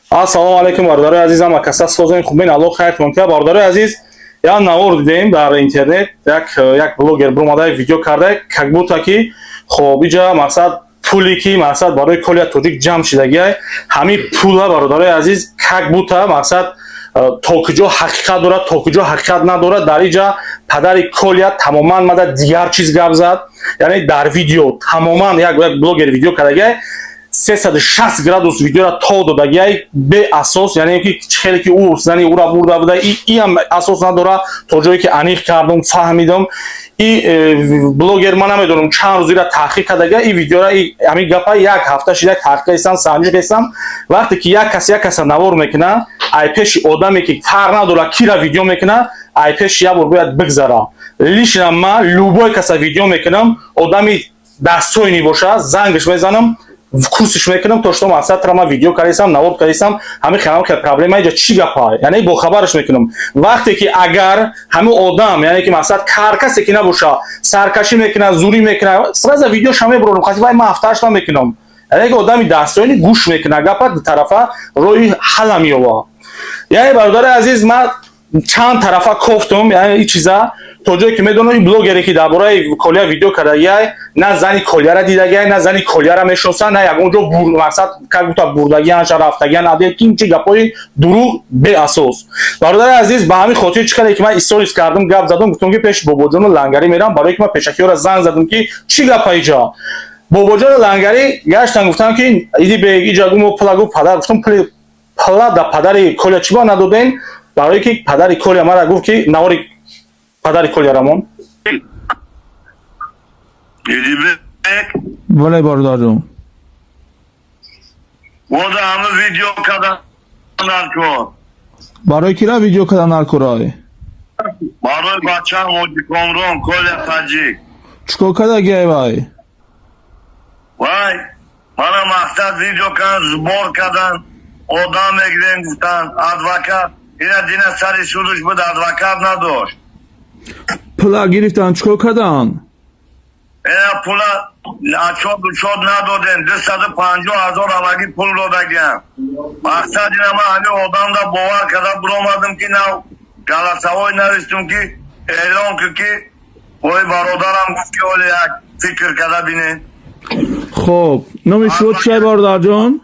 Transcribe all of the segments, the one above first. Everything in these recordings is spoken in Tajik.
Ассалому алайкум, бародарои азизам, акаса созем, хубен, Аллоҳ хайртон кунад. Бародарои азиз, як навор дидем дар интернет, як блогер биромада, видео карда, как будто ки хоб иҷа мақсад пуле ки мақсад барои Колия Тоҷик ҷамъ шидагиай, ҳамин пула, бародарои азиз, как будто мақсад то куҷо ҳақиқат дорад, то куҷо ҳақиқат надорад. Дар иҷа падари Колия тамоман мада дигар чиз гап зад. Яъне дар видео тамоман як блогер видео кардагиай, 360 градус видеора то додагиай, беасос. Яъне ки хеле ки ӯ зани ӯра бурда буда, иам асос надора. То ҷое ки аниқ кардум, фаҳмидам, и блогер, ман намедонам, чанд рӯз ира таҳқиқ кардага и видеора, ҳамин гапа як ҳафта шида таҳқиқ кардистам, санҷиш кардистам. Вақте ки як кас як каса навор мекуна, ай пеши одаме ки фарқ надора кира видео мекуна, ай пеши як бор бояд бигзара. Лично ман любой каса видео мекунам, одами достойный боша, зангш мезанам, курсиш мекунам, то что мақсад тра ман видео кардистам, навор кардистам, ҳамин хелам ки проблема иҷа чӣ гапа, яъне бохабараш мекунам. Вақте ки агар ҳамин одам, яъне ки мақсад ҳар касе ки набоша, саркашӣ мекунад, зурӣ мекунад, сразу видеоша мебурорам, қати вай ман ҳафтааш намекунам. Яъне ки одами достойный гӯш мекунад гапа, ду тарафа роҳи ҳалла меёва. Яъне, бародари азиз, ман чанд тарафа кофтум, яъне ин чиза то ҷое ки медонам, ин блогере ки дар бораи Колия видео кардагиай, на зани Колияра дидагиай, на зани Колияра мешиносад, на ягон ҷо мақсад как будто бурдагианша, рафтагиан аде ки чи гапҳои дурӯғ, беасос. Бародари азиз, ба ҳамин хотир чӣ каде ки ман историс кардам, гап задам, гуфтам, ки пеши Бобоҷону Лангарӣ мерам, барое ки ман пешакиёра занг задам, ки чӣ гапа иҷа. Бобоҷону Лангарӣ гаштан, гуфтам, ки иди бе иҷа гу мо пула гу падар, гуфтам, пули пула да падари Колия чӣ ба надодем, барое ки падари Колия мара гуфт, ки навори падари Колиярамон. Идибек. Бале, бародарҷон. Бода ҳама видео кардан наркор. Барои кира видео кардан наркорай? Барои бачаам Ҳоҷи Комрон, Коля Таҷик. Чикор кардагиай вай? Вай, мана мақсад видео кардан, сбор кардан, одам мегирем гуфтан, адвокат. Ина дина сари судуш буд, адвокат надошт. Пула гирифтан, чикор кардан? Ина пула отчёт учёт надодем, 250 000 ҳамагӣ пул додагиам. Мақсад ина ман ҳамин одамда бовар карда биромадам, ки нав голосовой навистум, ки эълон ки ой бародарам гуфт, ки оле як фикр карда бинем. Хоб, номи шумо чия, бародарҷон?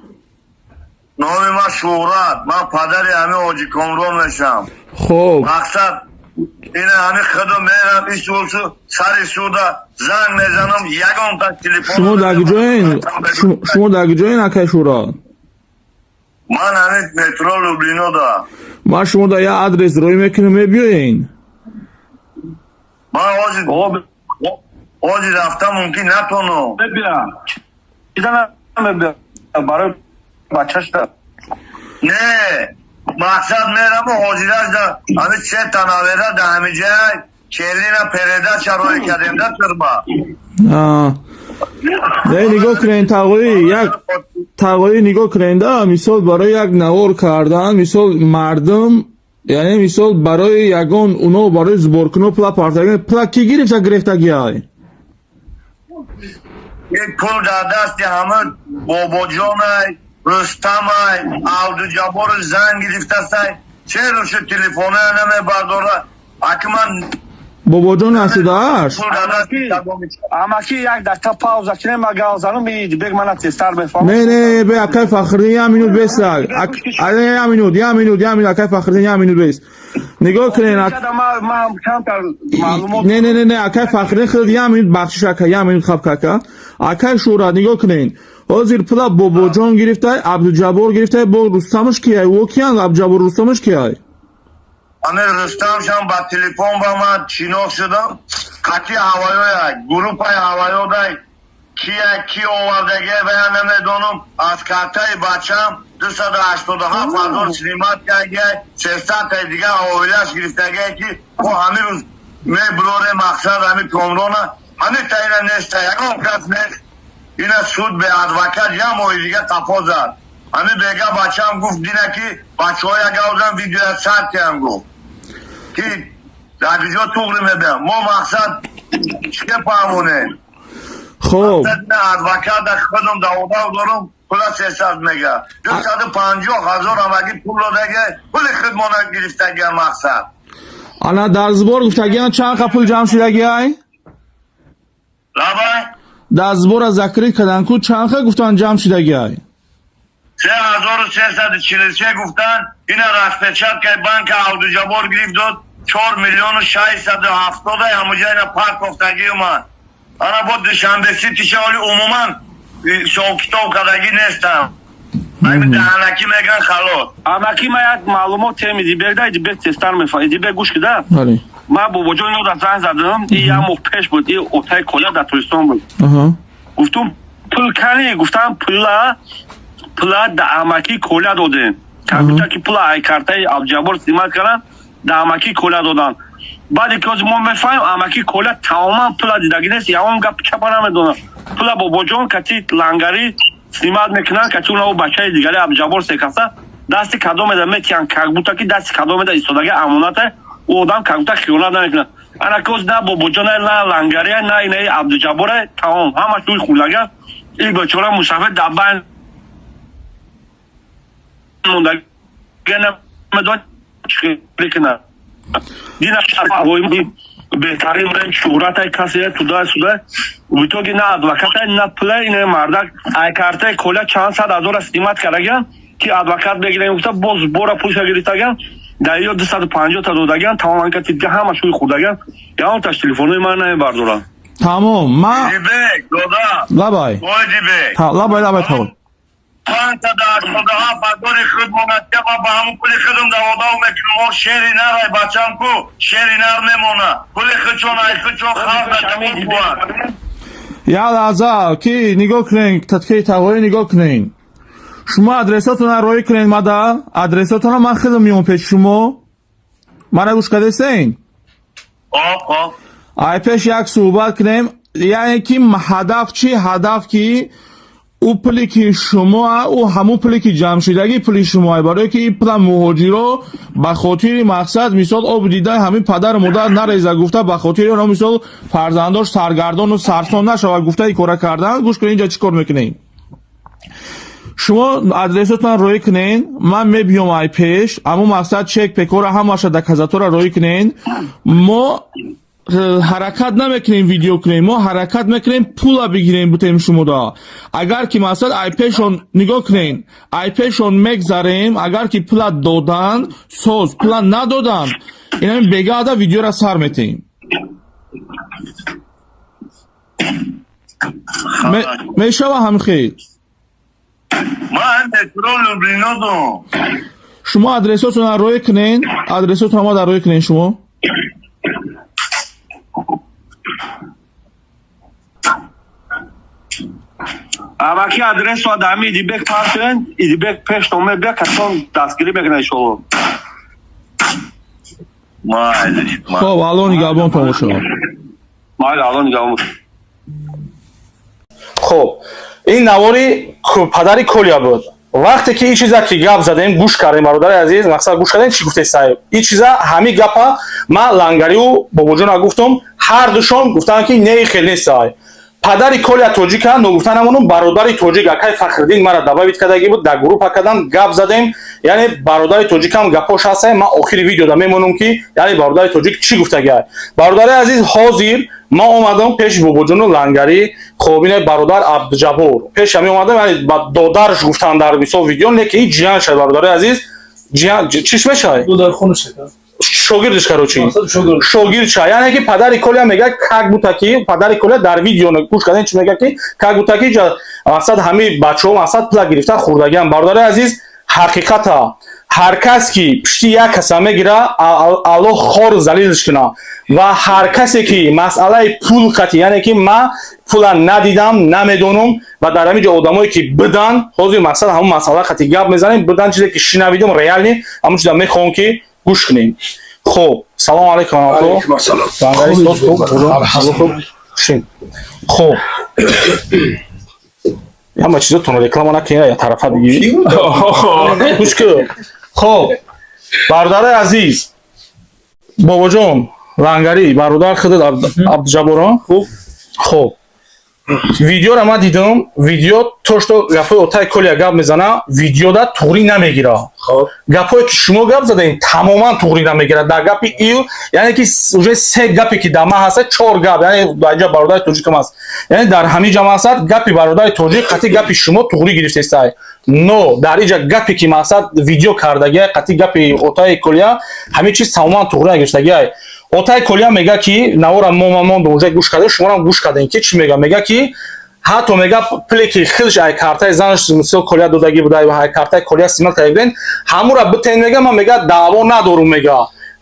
Номи ман Шӯҳрат, ман падари ҳамин Ҳоҷи Комрон мешавам. Хоб. Мақсад ина ҳамин худо мерам исулсу сари суда занг мезанам, ягонта телефон. Шумо дар куҷоен? Шумо дар куҷоен, акай Шӯҳрат? Ман ҳамин метро Люблино да. Ман шумо дар як адрес роҳӣ мекунам, мебиёен? Ман ҳозир рафта мумкин натонам. Мебия. Чиза намебия? Барои бачашда. Не, мақсад мераму ҳозираш да ҳамин сета навера да ҳамин ҷай келина передача роҳӣ кардем да тюрьма. Не, нигоҳ кунен, тағоӣ, як тағоӣ, нигоҳ кунен да, мисол, барои як навор кардан, мисол, мардум, яъне, мисол, барои ягон уно барои сбор куно пула партаган, пула ки гирифта гирифтагиай? Ин пул дар дасти ҳама Бобоҷонай, Рустамай, Абдуҷаббору занг гирифтастай. Черо шу телефоная намебардора? Аки ман Бобоҷон ҳастудааш? Пул дар дасти Амаки, як дақиқа пауза кинем, ма гап занум, бег мана тезтар мефаҳмам. Не, не, бе, акай Фахриддин, як минут беста. Як минут, як минут, як минут, акай Фахриддин, як минут бест. Нигоҳ кунен. Ман камтар маълумот. Не, не, не, не, акай Фахриддин, худ як минут бахшиш, ака, як минут хаб кака. Акай Шӯҳрат, нигоҳ кунен, ҳозир пула Бобоҷон гирифтай, Абдуҷаббор гирифтай, бо Рустамаш кияй? Ӯ киян, Абдуҷаббор, Рустамаш кияй? Ҳамин Рустамшам ба телефон ба ман шинос шудам. Қатъи ҳаваёя, группаи ҳаваёдай кия ки овардагия вая намедонам. Аз картаи бачам 287 000 снимать кардагия, 300-таи дигар оилаш гирифтагия, ки мо ҳамин рӯз мебурорем. Мақсад ҳамин Комрона ҳамин таина неста, ягон кас нест. Ина суд бе адвокат як моҳи дига тафо зад. Ҳамин бега бачам гуфт дина, ки бачаҳоя гавзан, видеоя сартиам гуфт, ки дар куҷо туғри мебиям. Мо мақсад чӣ фаҳмонем? Хоб. Адвоката худам даводав дорам. Пула 300 мега. 250 000 ҳамагӣ пул додага, пули худмона гирифтага мақсад. Ана дар сбор гуфтагиан чанд қа пул ҷамъ шудагиай? Лабай? Дар сбора закрыть кардан ку, чанд қа гуфтан ҷамъ шудагиай? 3343 гуфтан, ина распечаткаи банка Абдуҷаббор гирифт дод, 4 миллиону 670 ҳамуҷа ина паркофтагӣ омад. Ана бо Душанбе Ситиша оли умуман ҳисоб-китоб кардагӣ нестам. Ҳамин даҳанакӣ меган, халос. Амаки, ма як маълумот тем Идибек да, Идибек тезтар мефа. Идибек, гӯш кида. Бале. Ма бобоҷон ино да занг задам, и як моҳ пеш буд, и отаи Коля дар Тоҷикистон буд. Гуфтум, пул кани? Гуфтам, пула да амаки Коля додем. Компютер ки пула ай картаи Абдуҷаббор снимать кардан, да амаки Коля додан. Баъде ки ҳозир мо мефаҳмем, амаки Коля тамоман пула дидагӣ нест, ягон гап чапа намедонам. Пула бобоҷон кати лангарӣ снимать мекунанд, кати унаво бачаи дигари Абдуҷаббор секаса дасти кадомеда метиҳанд, как будто ки дасти кадомеда истодаги амоната, ӯ одам как будто хиёнат намекунад. Ана ки ҳозир на бобоҷона, на лангария, на инаи Абдуҷаббора, тамом ҳамаш рӯи хӯрдага. Ин бечора мусафир дар байн монда, намедонад чӣ кунад. Дина беҳтарин шӯҳратай касе туда суда, в итоге на адвокатай, на пулай. Ина мардак ай картаи Коля чанд сад ҳазора снимать кардагиан, ки адвокат бегирем гуфта, боз бора пулша гирифтагиан, дар ё 250-та додагиан. Тамоман кати дига ҳамаш рӯи хӯрдагиан, ягонташ телефонои ман намебардорам. Тамом, ма Дибек, дода. Лабай. Ой, Дибек. Лабай, лабай, тамом. 587 ҳазори худ монад, ма ба ҳамун пули худам даводав мекунам. Мо шери нарай, бачам ку шери нар мемона. Пули худшон ай худшон халқ тамом куад. Як лаҳза, ки нигоҳ кунен, татки тағоӣ, нигоҳ кунен. Шумо адресотона роӣ кунен мада, адресотона ман худам меом пеши шумо. Мара гӯш кардесен? Оп, оп. Ай пеш як суҳбат кунем, яъне ки ҳадаф чӣ? Ҳадаф ки ӯ пуле ки шумо, ӯ ҳамун пуле ки ҷамъшудагӣ, пули шумо, барое ки ин пула муҳоҷиро ба хотири мақсад, мисол, об дидаи ҳамин падару модар нареза гуфта, ба хотири оно, мисол, фарзандош саргардону сарсон нашавад гуфта, ин кора кардан. Гӯш кунед, инҷа чӣ кор мекунем? Шумо адресотон роӣ кунен, ман мебиём ай пеш, ҳамун мақсад чек пекора ҳамаша доказатора роӣ кунен. Мо ҳаракат намекунем видео кунем, мо ҳаракат мекунем пула бигирем, бутем шумода. Агар ки мақсад ай пешон, нигоҳ кунен, ай пешон мегзарем, агар ки пула додан, соз, пула надодан, инами бегаада видеора сар метем. Мешава ҳамин хел? Ман метро Люблино дум. Шумо адресотона роӣ кунен, адресотона ма дар роӣ кунен шумо. Амаки, адресо дами Идибек партен, Идибек пеш номер бия, касон дастгирӣ мекунад, иншоалло. Майли. Хоб, Алло нигаҳбонтон бошад. Майли, Алло нигаҳбон. Хоб, ин навори падари Коля буд. Вақте ки ин чиза ки гап задем, гӯш кардем, бародари азиз, мақсад гӯш кардем, чӣ гуфте саҳиб. Ин чиза, ҳамин гапа ман лангариву бобоҷона гуфтум, ҳар душон гуфтанд, ки не, хел нест саҳиб. Падари Коля тоҷика, ногуфта намонум, бародари тоҷик акай Фахриддин мара добавить кардагӣ буд, дар группа кардам, гап задем. Яъне бародари тоҷикам гапош ҳаста, ман охири видеода мемонам, ки яъне бародари тоҷик чӣ гуфтагиай. Бародари азиз, ҳозир ман омадам пеши бобоҷону лангарӣ. Хоб, ина бародар Абдуҷаббор пеш ҳами омадам, яъне ба додарш гуфтан дар мисол видео, не ки ҷиян шад. Бародари азиз, ҷиян чиш мешавад? Шогирдиш, короче, шогирдша. Яъне ки падари Коля мега, как будто ки падари Коля дар видео гӯш кардем, чӣ мега, ки как будто ки мақсад ҳамаи бачаҳо мақсад пула гирифтан хӯрдагиам. Бародари азиз, ҳақиқата ҳар кас ки пишти як каса мегира, Аллоҳ хору залилш куна. Ва ҳар касе ки масъалаи пул қати, яъне ки ман пула надидам, намедонам, ва дар ҳамин ҷо одамое ки бидан, ҳозир мақсад ҳамон масъала қати гап мезанем, бидан, чизе ки шинавидам, реально ҳамон чиза мехоҳам ки гӯш кунем. Хоб, салому алайкум. Хуб, хоб, ҳама чизотонро реклама накунед, я тарафа бигирӣ, гӯш кун. Хоб, бародари азиз, бобоҷон лангарӣ, бародар худат Абдуҷабборон. Хуб, хоб. Видеоро ман дидам, видео то что гапҳои Отаи Колия гап мезана, видеода туғрӣ намегира. Гапҳое ки шумо гап задаин, тамоман туғрӣ намегирад дар гапи ил. Яъне ки уже се гапе ки дар ман ҳаста, чор гап, яъне дар инҷа бародари тоҷикам аст, яъне дар ҳамин ҷа мақсад гапи бародари тоҷик қатъи гапи шумо туғрӣ гирифтестай. Но дар инҷа гапе ки мақсад видео кардагиай, қатъи гапи Отаи Колия ҳамин чиз тамоман туғрӣ нагирифтагиай. Отаи Колия мега ки навора мо мондум, уже гӯш кардем, шуморам гӯш кардем, ки чӣ мега. Мега ки ҳатто мега пуле ки худш ай картаи занаш, мисол, Колия додагӣ буда, ай картаи Колия симал карда буден, ҳамура битен. Мега ман, мега, даъво надорум. Мега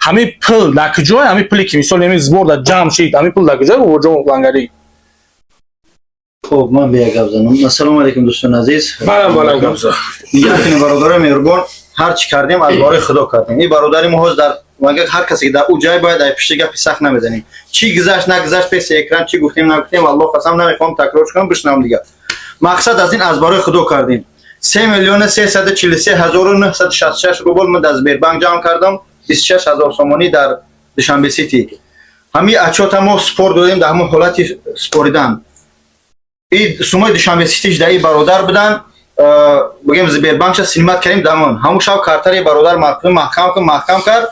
ҳамин пул дар куҷое? Ҳамин пуле ки, мисол, ҳамин сбор да ҷамъ шид, ҳамин пул дар куҷое, бобоҷон Лангарӣ? Хуб, ман бия гап занам. Ассалому алайкум, дӯстони азиз. Балам, балам, гап зан. Нигоҳ кунед, бародарои меҳрубон, ҳар чӣ кардем, аз бораи Худо кардем. Ин бародари мо ҳоз дар мага ҳар касе ки дар ӯ ҷай бояд, ай пишти гапи сахт намезанем. Чӣ гузашт, нагузашт, песи экран чӣ гуфтем, нагуфтем, валлоҳ қасам, намехоҳам такрор кунам, бишнавам дигар. Мақсад аз ин аз барои Худо кардем. 3 343 966 рубл ман дар Сбербанк ҷамъ кардам, 26 000 сомонӣ дар Душанбе Сити. Ҳамин отчёт а мо спор додем, дар ҳамон ҳолати споридан. И сумои Душанбе Ситиш дар ин бародар будан, бигем, Сбербанкша снимать кардем. Дамон ҳамун шаб картари бародар маҳкам кун, маҳкам кард.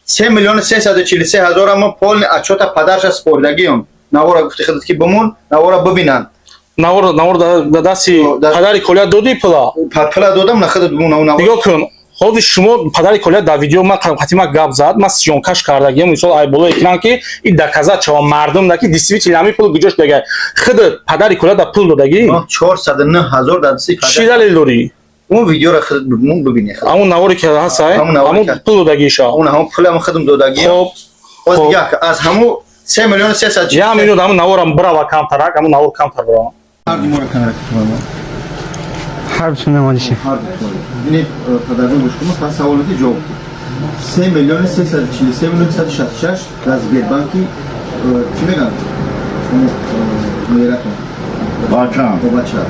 3 343 000 мо полный отчёт а падарша споридагиём. Навора гуфти худат ки бимон, навора бибинанд. Навор да дасти падари Колия додӣ пула? Пула додам, на худат бимон навора. Нигоҳ кун, ҳозир шумо падари Колия дар видео ман қатима гап зад, ман съёмка ш кардагиам, мисол, ай болои экран, ки ин доказать шава мардум да ки действительно ҳамин пул куҷош дага. Худат падари Колия да пул додагӣ? 409 000 дар дасти Чӣ далел дорӣ? Он видеоро худат бимон, бибинӣ. Ҳамун наворе ки ҳастай, ҳамун пул додагиша? Он ҳамун пулам худам додагиам. Хоб. Як аз ҳамун 3 300 Як минут, ҳамун наворам бирава камтарак, ҳамун навор камтар бирава. Ҳар намоиши. Бинед, падарҷон, гӯш кун, пас саволати ҷавоб. 3 343 миллион 166 дар Сбербанки чӣ мегӯянд, мератон? Бачам. Бача,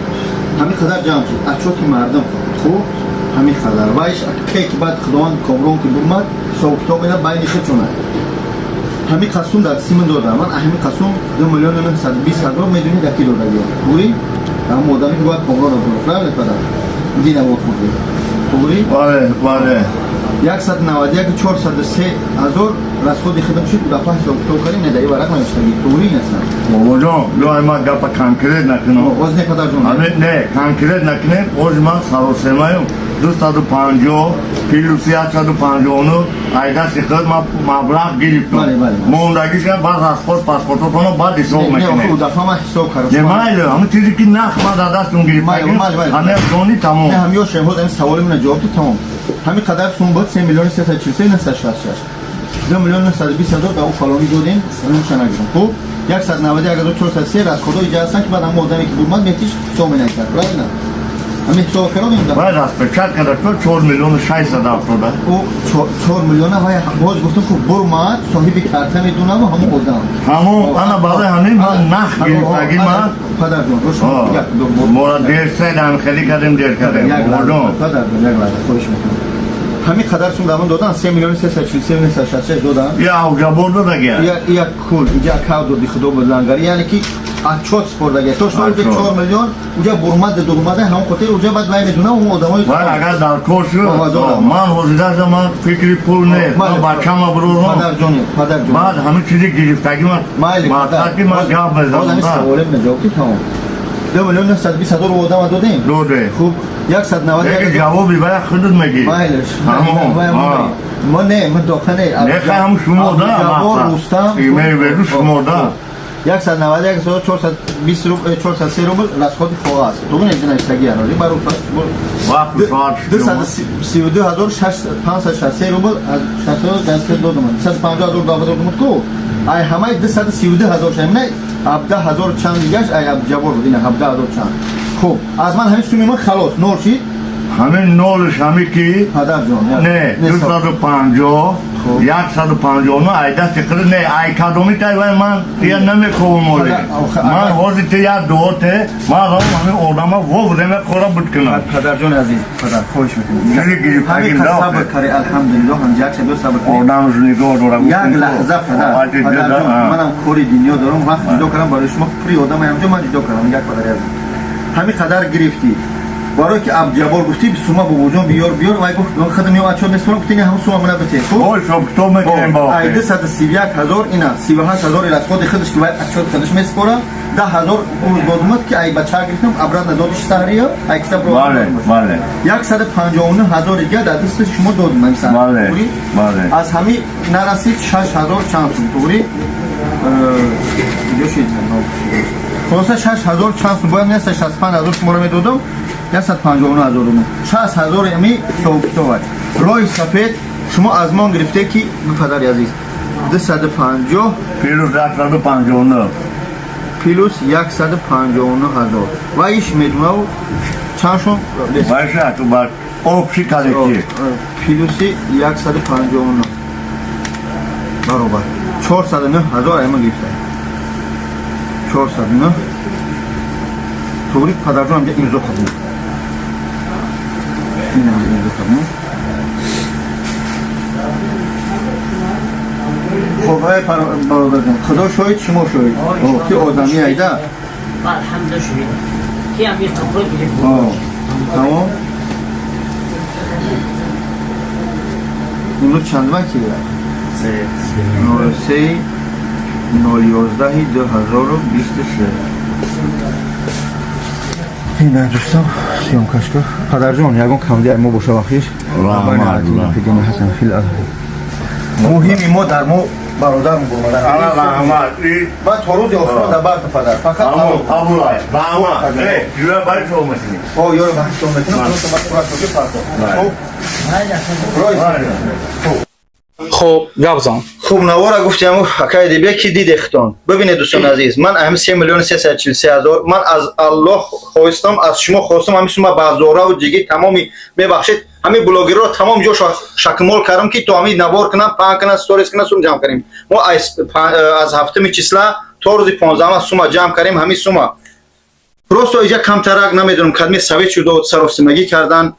ҳамин қадар ҷамъ шуд, отчёт и мардум. Хуб, ҳамин қадар вайш ке ки баъд Худованд Комрон ки бурмад, ҳисобу китоб мена байни худшона. Ҳамин қасум дар симн додам ман, ҳамин қасум 2 920 000. Медонӣ дар ки додагиям? Туғри, ҳамон одаме ки бояд Комронро бур, правильно, падар? Дина вохӯрдӣ, туғри? Бале, бале. 191 403 ҳазор расход и хидм шуд. Дафъа ҳисоб китоб кардем, не, дар ин варақ навиштагӣ, туғри ин Бобоҷон, ё ман гапа конкрет накунам. Оз не, падарҷон. Ҳамин не, конкрет накунем, оз ман саросемаем. 250 плюс 159 ай дасти худ ман маблағ гирифтам. Бале, бале. Мондагиша баъд расход паспортотонро баъд ҳисоб Не, мекунем. дафъа ман ҳисоб кардам. Не, майли, ҳамин чизе ки нах ман дар дастум Майли, майли, майли. гирифтагим, ҳамин дони тамом. Не, ҳам ёшем, ҳоз ҳамин саволи мена ҷавоб дод, тамом. Ҳамин қадар сум буд: 3 343 966. 2 920 000 дар ӯ фалонӣ додем, ҳаминша нагирам. Хуб, 191 403 расход ҳо иҷа ҳастанд, ки баъд ҳамон одаме ки бурмад метиш ҳисоб менависад, правильно? Ҳамин ҳисоб кардем. Баъд распечатка да то 4 670 000. Ӯ 4 миллиона вай боз гуфтам, ки бурмад, соҳиби карта медонаму ҳамон одам. Ҳамон ана барои ҳамин ман нах гирифтагӣ ман. Падарҷон, Мора дер седам, хеле кардем, дер кардем. Як лаҳза, Бобоҷон. падарҷон, як лаҳза, хоҳиш мекунам. Ҳамин қадар сум дар ман додан, 3 343 966 додан. Я авҷабор додагия. Як кул иҷа кав доди Худо буд, Лангари, яъне ки отчёт спордаги то что уҷа Отчёт. 4 миллион уҷа бурмад дурмада, ҳамон хотир уҷа баъд вай медунам он одамои. Вай агар дар кор шуд, Ова, дорам. ман ҳозираса ман фикри пул нест. Ман бачама бурорам. Падарҷони, падарҷон. Баъд ҳамин чизи гирифтагӣ ман Майли. мақсад ки ман гап Ҳамин мезанам. саволем ҷавоб ки тамом. 2 920 000 одама додем. Доде. Хуб, 190. Яки ҷавоби вая худат мегӣ. Майлиш. Ҳамон. Ма не, ма дока не. Не, хай ҳам шумо да. Абдуҷаббор Рустам. Имею в виду шумо да. 191 420 рубл, 403 рубл расход и коғаз. Тугун инҷа навиштаги аноли бар Вақт соат шуд. 232 563 рубл аз шасту даст додум. 250 000 додум ку. Ай ҳамаи 232 000 шамина 17 000 чанд дигаш ай Абдуҷаббор буд, ина 17 000 чанд. Хуб, аз ман ҳамин суми ман халос, нол шид. Ҳамин нолш ҳами ки Падарҷон, не, 250, 159 ай дасти хили не, ай кадоми тай вай ман я намековам оле. Ман ҳозир те як дуо те, ман равам ҳамин одама вовремя кора буд кунам. Падарҷони азиз, падар, хоҳиш мекунам. Хеле гирифтагим Ҳамин да. сабр кари, алҳамдулиллоҳ, ҳам як шаб сабр кунем. Одам нигоҳ дора. Як лаҳза, падар, падарҷон, манам кори дунё дорам, вақт ҷудо кардам барои шумо, пури одам ҳамҷо ман ҷудо кардам, як падари азиз. Ҳамин қадар гирифтӣ. Барои ки Абдуҷаббор гуфтӣ, сума бобоҷон биёр, биёр, вай гуфт, худам меом отчёт меспорам, гуфтӣ, ҳамун сума мана бите. Хуб? Ой, ҳисоб китоб мекунем ба Ай 231 000 ина, 38 000 расходи худаш ки вай отчёт худаш меспора, 10 000 рӯз додумад ки ай бача гирифтам, обратно додиш саҳрия, ай киса бро. Бале, бале. 159 000 дига дар дасти шумо додум ами саҳр. Бале, бале. Аз ҳами нарасид 6000 чанд сум, туғри? Куҷо шид? Хулоса 6000 чанд сум, бояд 165 000 шуморо медодам, 159 000 додум. 6000 ами ҳисоб-китобат. Роҳи сафед шумо аз мон гирифте ки, падари азиз, 250 Плюс 159. Плюс 159 000. Ва иш медунав чанд шум? Вайша, ту бар общий коллектив. Плюси 159 баробар 409 000 айма гирифта. 409. Туғри, падарҷон, ҳамҷа имзо қабул. Ин ҳамҷа имзо қабул. Хоб, ай бародарҷон, худо шоҳид, шумо шоҳид, ки одами айда. Алҳамдулиллоҳ, шоҳид. Ки ҳам қабул гирифт. Тамом. Имрӯз чандума ки? 03.11.2023. Ина дӯстам, съёмкашка. Падарҷон, ягон камди мо боша вақиш. Муҳими мо дар мо бародарм бурмадан. Ала раҳмат. Ман то рӯзи охирон дар барта, падар. Фақат қабул. Раҳмат. Э, юра бари шо мекунӣ. О, ёра бари шо мекунам. Хуб. Хуб, гап зан. Хуб, навора гуфтем, акай дибе ки дидехтон. Бибинед, дӯстони азиз, ман ҳами 3 миллиони 343 ҳазор ман аз Аллоҳ хоҳистам, аз шумо хостам, ҳами сума ба зораву ҷигӣ тамоми, мебахшед, ҳами блогерро тамом ҷо шакмол кардам ки то ҳами навор кунам, паҳн кунам, сторис кунам, сум ҷамъ кардем. Мо аз ҳафтуми числа то рӯзи 15 сума ҷамъ кардем, ҳами сума. Просто иҷа камтарак намедонам кадме совет шудо саросимагӣ кардан.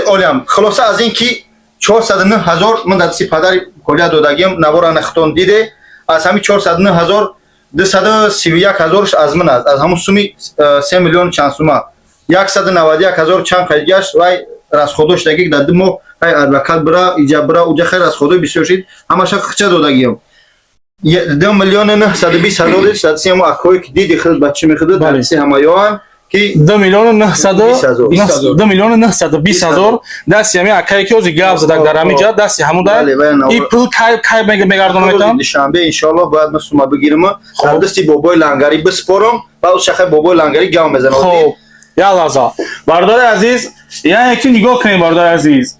Олям. Хулоса аз ин ки 409 ҳазор ман дар дасти падари Колия додагиам, навора нахтон диде, аз ҳами 409 ҳазор 231 ҳазорш аз ман аст, аз ҳамун суми 3 миллион чанд сума 191 ҳазор чанд хайдгашт вай расходо шудаги дар 2 моҳ, хай адвокат бира, иҷа бира, уҷа, хай расходои бисёр шид, ҳамаша хича додагиам. 2 миллиону 920 ҳазор садси ҳамо акое ки диди худ ба чӣ мехӯрд дар дасти ҳамаёан ки 2 миллиону 900, 2 миллиону 920 ҳазор дасти ҳами акае ки ҳозир гап задак дар ҳамин ҷа, дасти ҳамун да. И пул кай кай мегардонам метавон? Душанбе иншоаллоҳ бояд ман сума бигирам, дар дасти бобои лангарӣ биспорам ва ӯ шахай бобои лангарӣ гав мезанад. Хоб, як лаҳза, бародари азиз, яъне ки нигоҳ кунед, бародари азиз,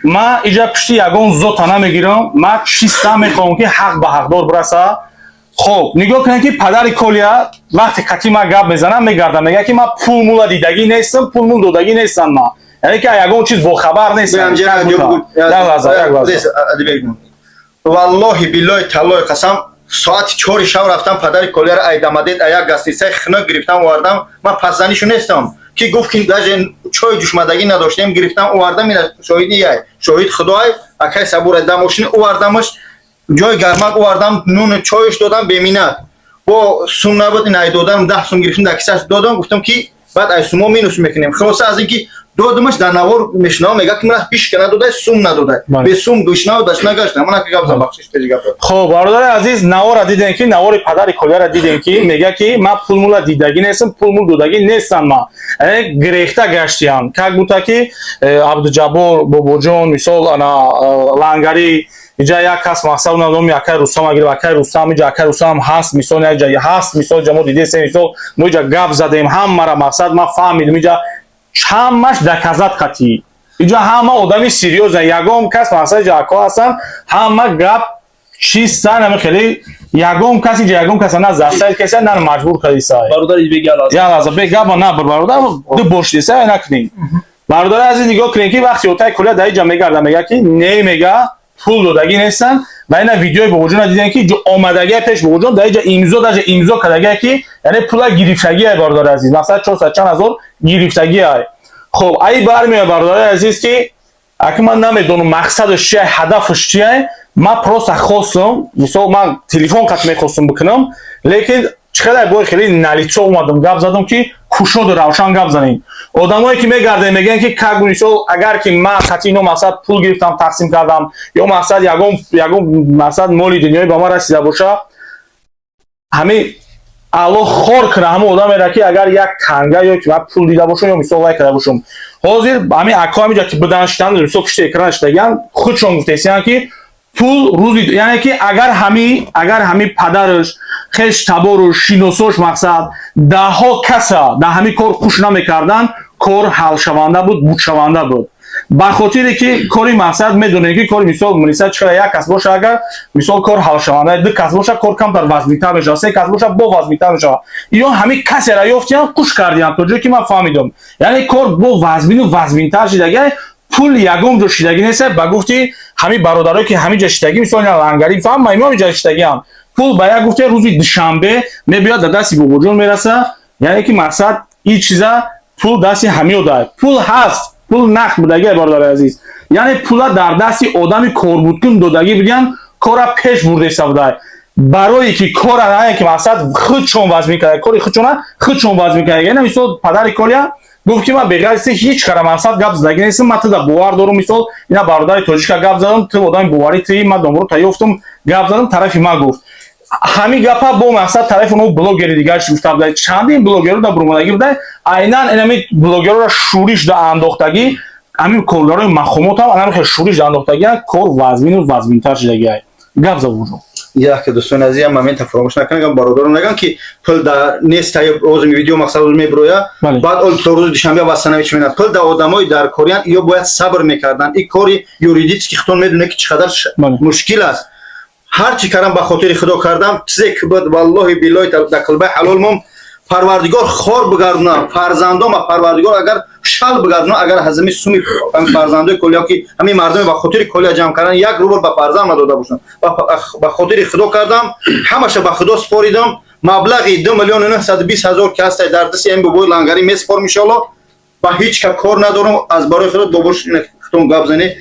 ман иҷа пишти ягон зота намегирам, ман чиста мехоҳам ки ҳақ ба ҳақдор бираса. Хоб, нигоҳ кунед ки падари Колия вақте қати ман гап мезанам, мегардам, мегӯяд ки ман пул мула дидагӣ нестам, пул мул додагӣ нестам, ман яъне ки ягон чиз бохабар нестам. Як лаҳза, як лаҳза. Валлоҳи биллоҳи таллоҳи қасам, соати 4 шаб рафтам, падари Колияро айдамадед аяк гастисаи хинок гирифтам, овардам. Ман пасзанишу нестам ки гуфт ки даже чой ҷушмадагӣ надоштем, гирифтам овардам. Ина шоҳиди яй, шоҳид худоай, акай сабура, дар мошини овардамаш, ҷои гармак овардам, нуну чоюш додам беминат. Бо сум набуд, ин ай додам, 10 сум гирифтам, дар кисаш додам, гуфтам ки баъд ай сумо минус мекунем. Хулоса аз ин ки додамаш, дар навор мешунавам, мегӯяд ки ман ҳишка надодай, сум надодай, бе сум гӯшнав даш нагашта. Ман ака гап зан, бахшиш, пеши гап. Хоб, бародари азиз, навора дидем ки навори падари Колияро дидем ки мегӯяд ки ман пул мула дидагӣ нестам, пул мул додагӣ нестам, ман яъне гирехта гаштиям, как будто ки Абдуҷаббор бобоҷон, мисол, ана лангарӣ иҷа як кас мақсад надом, акай Рустам агирифт, акай Рустам иҷа, акай Рустам ҳаст, мисол, як ҷа ҳаст, мисол, иҷа мо дидесем, мисол, мо иҷа гап задем, ҳамара мақсад ман фаҳмидам, иҷа ҳамаш доказать қатъӣ, иҷа ҳама одами серьёзна, ягон кас мақсад иҷа ако ҳастанд, ҳама гап чиста, нами хеле ягон кас иҷа ягон каса на заставить каса, на маҷбур кардиса. Бародар, бега як лаҳза, бе гапа набур, бародар, ду бошдиса накунӣ. Бародари азиз, нигоҳ кунед, ки вақти отаи Коля дар иҷа мегарда, мега, ки не, мега, пул додагӣ нестан. Ва ина видеои Бобоҷона дидем, ки омадагия пеш Бобоҷон, дар иҷа имзо, даже имзо кардагия, ки яъне пула гирифтагия. Бародари азиз, мақсад, 400 чанд ҳазор гирифтагия. Хоб, ай бармеояд, бародари азиз, ки аки ман намедонам, мақсадаш чия, ҳадафаш чия. Ман просто хостум, мисол, ман телефон қат мехостум бикунам, лекин чӣ қадар бой хеле налицо омадам, гап задам, ки кушоду равшан гап занем. Одамое ки мегардем, мегӯянд, ки как, мисол, агар ки ман қати ино, мақсад, пул гирифтам, тақсим кардам ё, мақсад, ягон, мақсад, моли дунёӣ ба ман расида боша, ҳамин Аллоҳ хор кунад ҳамон одамеро, ки агар як танга ё ки ман пул дида бошам ё, мисол, лай карда бошам. Ҳозир ҳамин акҳо ҳаминҷа ки будан, шитан, мисол, пушти экран шидагиан, худшон гуфтесиянд, ки пул рӯзи, яъне ки агар ҳами падараш, хеш табору шиносош, мақсад, даҳҳо каса дар ҳамин кор хуш намекарданд, кор ҳалшаванда буд, бутшаванда буд. Ба хотире ки кори, мақсад, медонем, ки кори, мисол, милиса чӣ қадар як кас боша, агар, мисол, кор ҳалшаванда, ду кас боша, кор камтар вазминтар мешавад, се кас боша, бо вазминтар мешавад. Ё ҳамин касера ёфтиям, хуш кардиям, то ҷое ки ман фаҳмидам, яъне кор бо вазмину вазминтар шидагӣ. Пул ягон ҷо шидагӣ нест, ба гуфти ҳамин бародарое, ки ҳамин ҷа шидагӣ, мисол, лангарӣ фаҳм, ма ҳамин ҷа шидагиам. Пул ба як гуфте, рӯзи душанбе мебиёд, дар дасти Бобоҷон мераса. Яъне ки, мақсад, ин чиза, пул дасти ҳамиё дай, пул ҳаст, пул нақд будагӣ, бародари азиз. Яъне пула дар дасти одами корбудкун додагӣ будиян, кора пеш бурдеста будай, барое ки кора на ки, мақсад, худшон вазмин карда, кори худшона худшон вазмин карда. Яъне, мисол, падари Коля гуфт, ки ман беғайри ҳеҷ кара, мақсад, гап задагӣ нестам, ман туда бовар дорум. Мисол, ина бародари тоҷика гап задам, ту одами боварӣ тии, ман домро та ёфтум, гап задам, тарафи ман гуфт ҳамин гапа. Бо, мақсад, тарафи оно блогери дигарш гуфта буда, чандин блогерро да бурмадагӣ буда, айнан инами блогерро шӯриш да андохтагӣ. Ҳамин коргарои мақомот ҳам анами хел шӯриш да андохтагиан, кор вазмину вазминтар шудагиай. Гап зад, Бобоҷон. Як, дӯстони азиз, момента фаромӯш накунам, бародарон наган, ки пул да нест. Озими видео, мақсад, меброя, баъд ол то рӯзи душанбе вастанавич менад. Пул да одамои дар кориян, ё бояд сабр мекарданд. И кори юридически худтон медонед, ки чӣ қадар мушкил аст. Ҳар чӣ кардам, ба хотири Худо кардам. Чизе ки буд, валлоҳи биллоҳи, дар қилбаи ҳалол мом, Парвардигор хор бигардонам фарзандома, Парвардигор агар шал бигардонам, агар ҳазами суми фарзандои Колия, ки ҳамин мардуме ба хотири Колия ҷамъ кардан, як рубл ба фарзанд надода бошам. Ба хотири Худо кардам, ҳамаша ба Худо споридам. Маблағи 2 920 000 ки ҳастай, дар дасти ҳамин бобои лангарӣ месупорам, иншоалло. Ба ҳеҷ ка кор надорам, аз барои Худо. Бобош, худтон гап занед.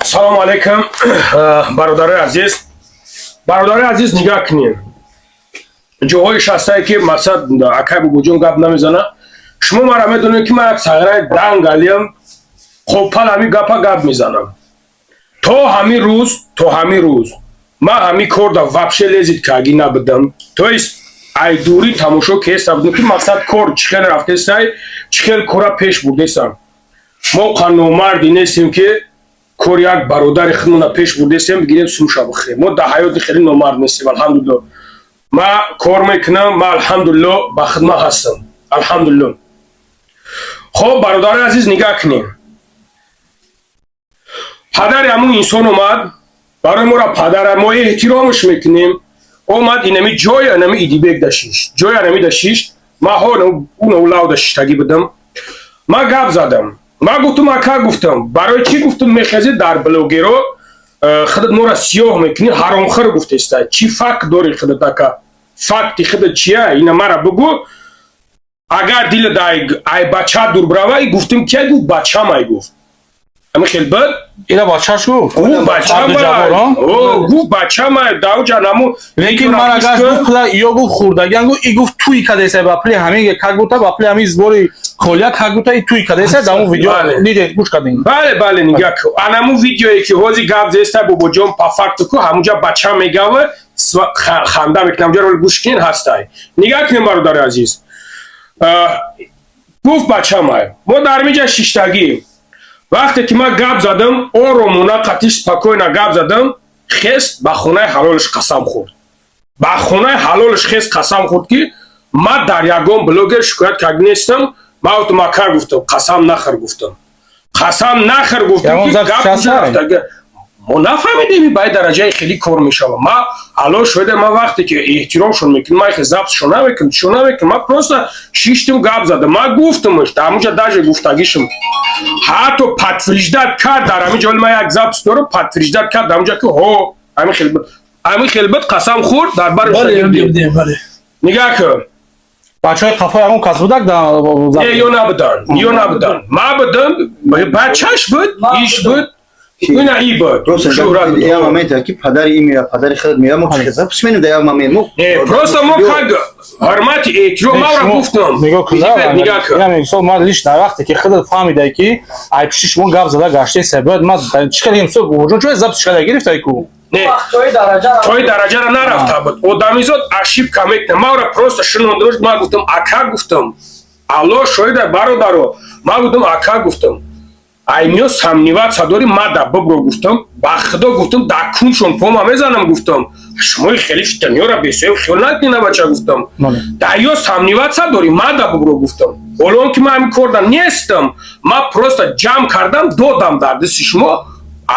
Салому алайкум, бародарои азиз. Бародарои азиз, нигаҳ кунед, ҷоҳои шастае, ки, мақсад, акай Бобоҷон гап намезана. Шумо мара медонед, ки ман як сағираи дангалиам, қоппал ҳамин гапа гап мезанам. То ҳамин рӯз ман ҳамин корда вообще лезить кагӣ набудам, то есть ай дурӣ тамошо кеста будам, ки, мақсад, кор чӣ хел рафтесай, чӣ хел кора пеш бурдесам. Мо қанномарди нестем, ки кор як бародари худмона пеш бурдесем, бигирем, сумша бихӯрем. Мо дар ҳаёти хеле номард нестем, алҳамдулилло. Ма кор мекунам, ма, алҳамдулилло, ба хидмат ҳастам, алҳамдулилло. Хоб, бародари азиз, нигаҳ кунем. Падари ҳамун инсон омад барои моро, падара мо эҳтиромаш мекунем, омад инами ҷои анами Идибек дашиш, ҷои анами дашиш. Ма ҳо лав дашиштагӣ будам, ма гап задам, ма гуфтум: «Ака, — гуфтам, — барои чӣ, — гуфтум, — мехезӣ дар блогеро, худат моро сиёҳ мекунӣ, ҳаромхӯр гуфтеста? Чӣ факт дорӣ худат, ака? Факти худат чия? Ина мара бугӯ. Агар дилат ай бача дур бирава». Гуфтум: «Кия?» Гуфт: «Бачам». Ай гуфт, ҳамин хел буд. Ина бачаш гуфт? Гуфт: «Бачам». Гуфт: «Бачам». Давҷа наму. Лекин ман агар гуфт, пула ё гуфт, хӯрдагиан гуфт, и гуфт, туй кадеса ба пули ҳамин, как будто ба пули ҳамин сбори Колия, как будто и туй кадеса. Дар он видео дидед, гӯш кардем. Бале, нигаҳ, анаму видеое, ки ҳози гап зеста Бобоҷон, по факту ку ҳамунҷа бача мегава, ханда мекунам, ҷаро гӯш кунен, ҳастай. Нигаҳ кунем, бародари азиз. Гуфт: «Бачамай». Мо дар миҷа шиштагӣ, вақте ки ман гап задам, оромона, қатиш, спокойно гап задам, хест, ба хонаи ҳалолиш қасам хӯрд. Ба хонаи ҳалолиш хест, қасам хӯрд, ки ман дар ягон блогер шикоят кард нестам. Ман гуфтам: «Ака, — гуфтам, — қасам нахӯр». Гуфтам: «Қасам нахӯр», гуфтам. Мо нафаҳмидем, ба дараҷаи хеле кор мешава. Ма ало шоида, ма вақте ки эҳтиромшон мекунам, ма хе записшон намекунам, чо намекунам. Ма просто шиштим, гап задам, ма гуфтамш дар ҳамунҷа, даже гуфтагишам ҳатто подтверждать кард. Дар ҳамин ҷо ма як запись дорам, подтверждать кард дар ҳамунҷа, ки ҳо, ҳамин хел буд, ҳамин хел буд, қасам хӯрд дар бари. Нигаҳ кун. Бачаҳои қафо ягон кас будак? Не, ё набудан, ё набудан, ма будам, бачаш буд, иш буд, ина и буд. Шӯҳрат. Як момент, ки падари и мея, падари худат мея, мо чӣ запись менем дар як момент мо? Не, просто мо как ҳурмати, эҳтиром мавра гуфтам. Нигоҳ кун, мисол, ман лично вақте ки худат фаҳмидай, ки ай пишти шумо гап зада гаштеса, бояд ман чӣ кардем? Мисол, чо запись када гирифтай ку? Не, тои дараҷара нарафта буд. Одамизод ошибка мекунад. Мавра просто шинондамш, ман гуфтам: «Ака», гуфтам, «Алло шоҳида, бародаро». Ман гуфтам: «Ака», гуфтам, «аймиё сомневаться дори, мада бибро», гуфтам, «ба худо», гуфтам, «да куншон пома мезанам», гуфтам, «шумои хеле фитаниёра бесоиб хиёл накунина, бача», гуфтам, «да ё сомневаться дори, мада бибро», гуфтам. Ҳоло он ки ман ҳамин корда нестам, ман просто ҷамъ кардам, додам дар дасти шумо.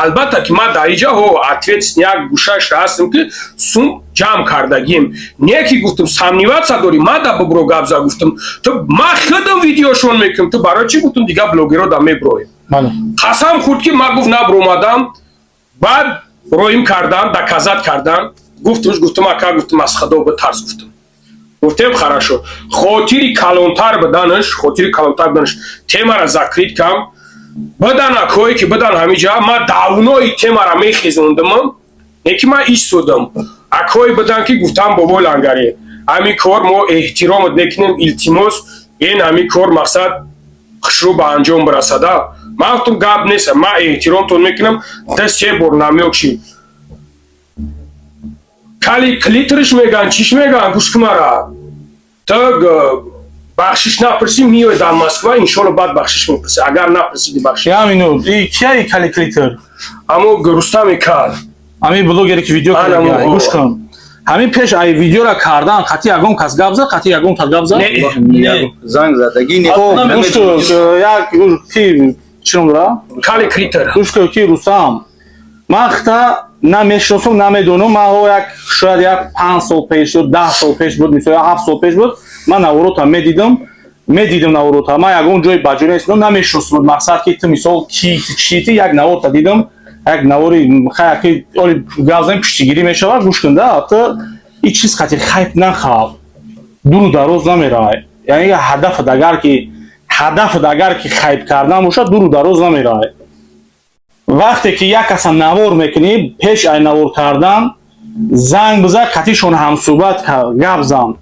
Албатта ки ман дар иҷа ҳо ответственный як гӯшашра ҳастем, ки сум ҷамъ кардагим. Не ки, гуфтам, сомневаться дори, мада бибро, гап за, гуфтам, ту ман худам видеошон мекунам, ту барои чӣ, гуфтам, дигар блогеро да меброем. Қасам хӯрд, ки ман, гуфт, набромадам. Баъд роим кардан, доказать кардан, гуфтумш, гуфтам: «Ака», гуфтам, «аз худо битарс», гуфтам. Гуфтем: «Хорошо». Хотири калонтар биданаш, хотири калонтар биданаш, темара закрыть кам бадан. Акое ки бадан ҳамиҷа, ман давнои темара мехезондамам, не ки ман истодам. Акое бадан, ки гуфтам: «Бобои Лангаре, ҳамин кор мо эҳтиромат мекунем, илтимос, ин ҳамин кор мақсад хушрӯ ба анҷом бирасада». Ман гуфтам: «Гап нест, ман эҳтиромтон мекунам». Да се бор намёк шид. Кали клитриш меган, чиш меган, гӯш кумара, ту бахшиш напурсӣ, миёй дар Москва, иншолло, баъд бахшиш мепурсӣ, агар напурсиди бахшиш. Як минут, и кияи кали клитр? Амо Рустами кал. Ҳамин блогере ки видео Ана, карда? о. Гӯш кун, ҳамин пеш ай видеора кардан қати ягон кас гап зад, қати ягон кас гап зад? Не. Занг задагӣ не. Хоб, гӯш кун, як ки чӣ ном дора? Кали критер. Гӯш кун, ки Рустам, ман хта намешиносам, намедонам. Ман ҳо як, шояд як 5 сол пеш ё 10 сол пеш буд, мисол, 7 сол пеш буд, ман наворота медидим, наворота. Ман ягон ҷои баҷо нестам, намешиносам. Мақсад, ки ту, мисол, ки ту, чи ту. Як наворта дидам, як навори хаяки оли гап занем, пуштигирӣ мешавад. Гӯш кун да, ту и чиз хати хайп нахав, дуру дароз намеравад. Яъне ҳадафат агар ки хайп кардан бошад, дуру дароз намеравад. Вақте ки як каса навор мекунӣ, пеш ай навор кардан занг бизан, қатишон ҳамсӯҳбат, гап зан,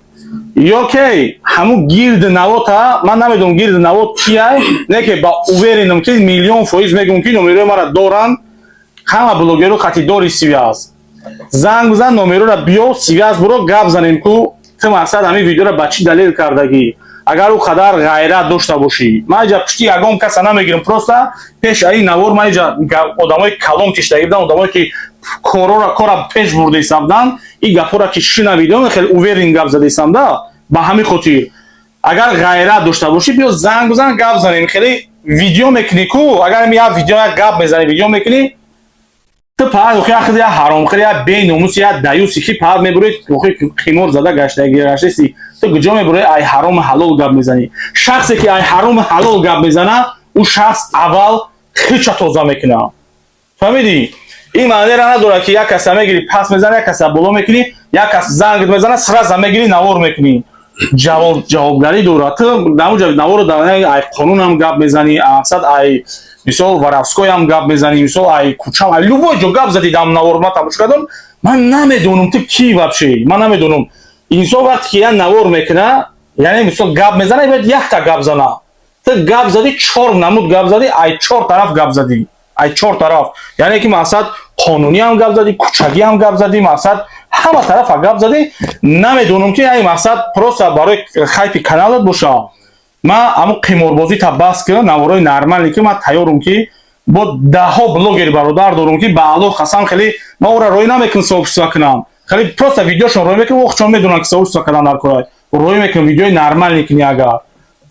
ё ки ҳамун гирди навота. Ман намедонам, гирди навот кияй, не ки ба уверенам, ки миллион фоиз мегӯм, ки номерои мара доранд ҳама блогеро. Қати дори связь, занг бизан, номерора биё, связь буро, гап занем ку. Ту, мақсад, ҳамин видеора ба чӣ далел кардагӣ? Агар ӯ қадар ғайрат дошта бошӣ, ман иҷа пушти ягон каса намегирам. Просто пеш аи навор ман иҷа одамои калон киштагӣ будам, одамое ки корора кора пеш бурдаистам буданд. Ин гапҳоро ки шунавидам, хеле уверен гап задаистам да. Ба ҳамин хотир, агар ғайрат дошта бошӣ, биё, занг бизан, гап занем. Хеле видео мекунӣ ку, агар як видео, як гап мезанӣ, видео мекунӣ, ту паҳат охи як як ҳаромхӯр, як беномус, як даюси, ки паҳат мебурӣ, охи қимор зада гаштаси. Ту куҷо мебурӣ, ай ҳарому ҳалол гап мезанӣ? Шахсе ки ай ҳарому ҳалол гап мезана, ӯ шахс аввал хича тоза мекунад, фаҳмидӣ? Ин маънеро надорад, ки як каса мегирӣ, пас мезанӣ, як каса боло мекунӣ, як кас зангт мезана, сразу мегирӣ, навор мекунӣ. Ҷавобгарӣ дорад. Ту дамуҷа наворо ай қонунам гап мезанӣ, мақсад, ай, мисол, воровскойам гап мезанӣ, мисол, ай кӯчам, ай любой ҷо гап задӣ. Дам навор ман тамошо кардам, ман намедонам, ту ки вообще, ман намедонам. Инсон вақте ки як навор мекуна, яъне, мисол, гап мезана, бояд якта гап зана. Ту гап задӣ, чор намуд гап задӣ, ай чор тараф гап задӣ, ай чор тараф, яъне ки, мақсад, қонуниам гап задӣ, кӯчагиам гап задӣ, мақсад, ҳама тарафа гап задӣ. Намедонам, ки ай, мақсад, просто барои хайпи каналат боша. Ман ҳамун қиморбозӣ та бас ки, наворои нормале, ки ман тайёрам, ки бо даҳҳо блогери бародар дорум, ки ба Аллоҳ қасам, хеле ман ора роӣ намекунам сообщество кунам, хеле просто видеошон роӣ мекунам. Охчон медонам, ки сообщество кардан дар кора роӣ мекунам, видеои нормальный кунӣ. Агар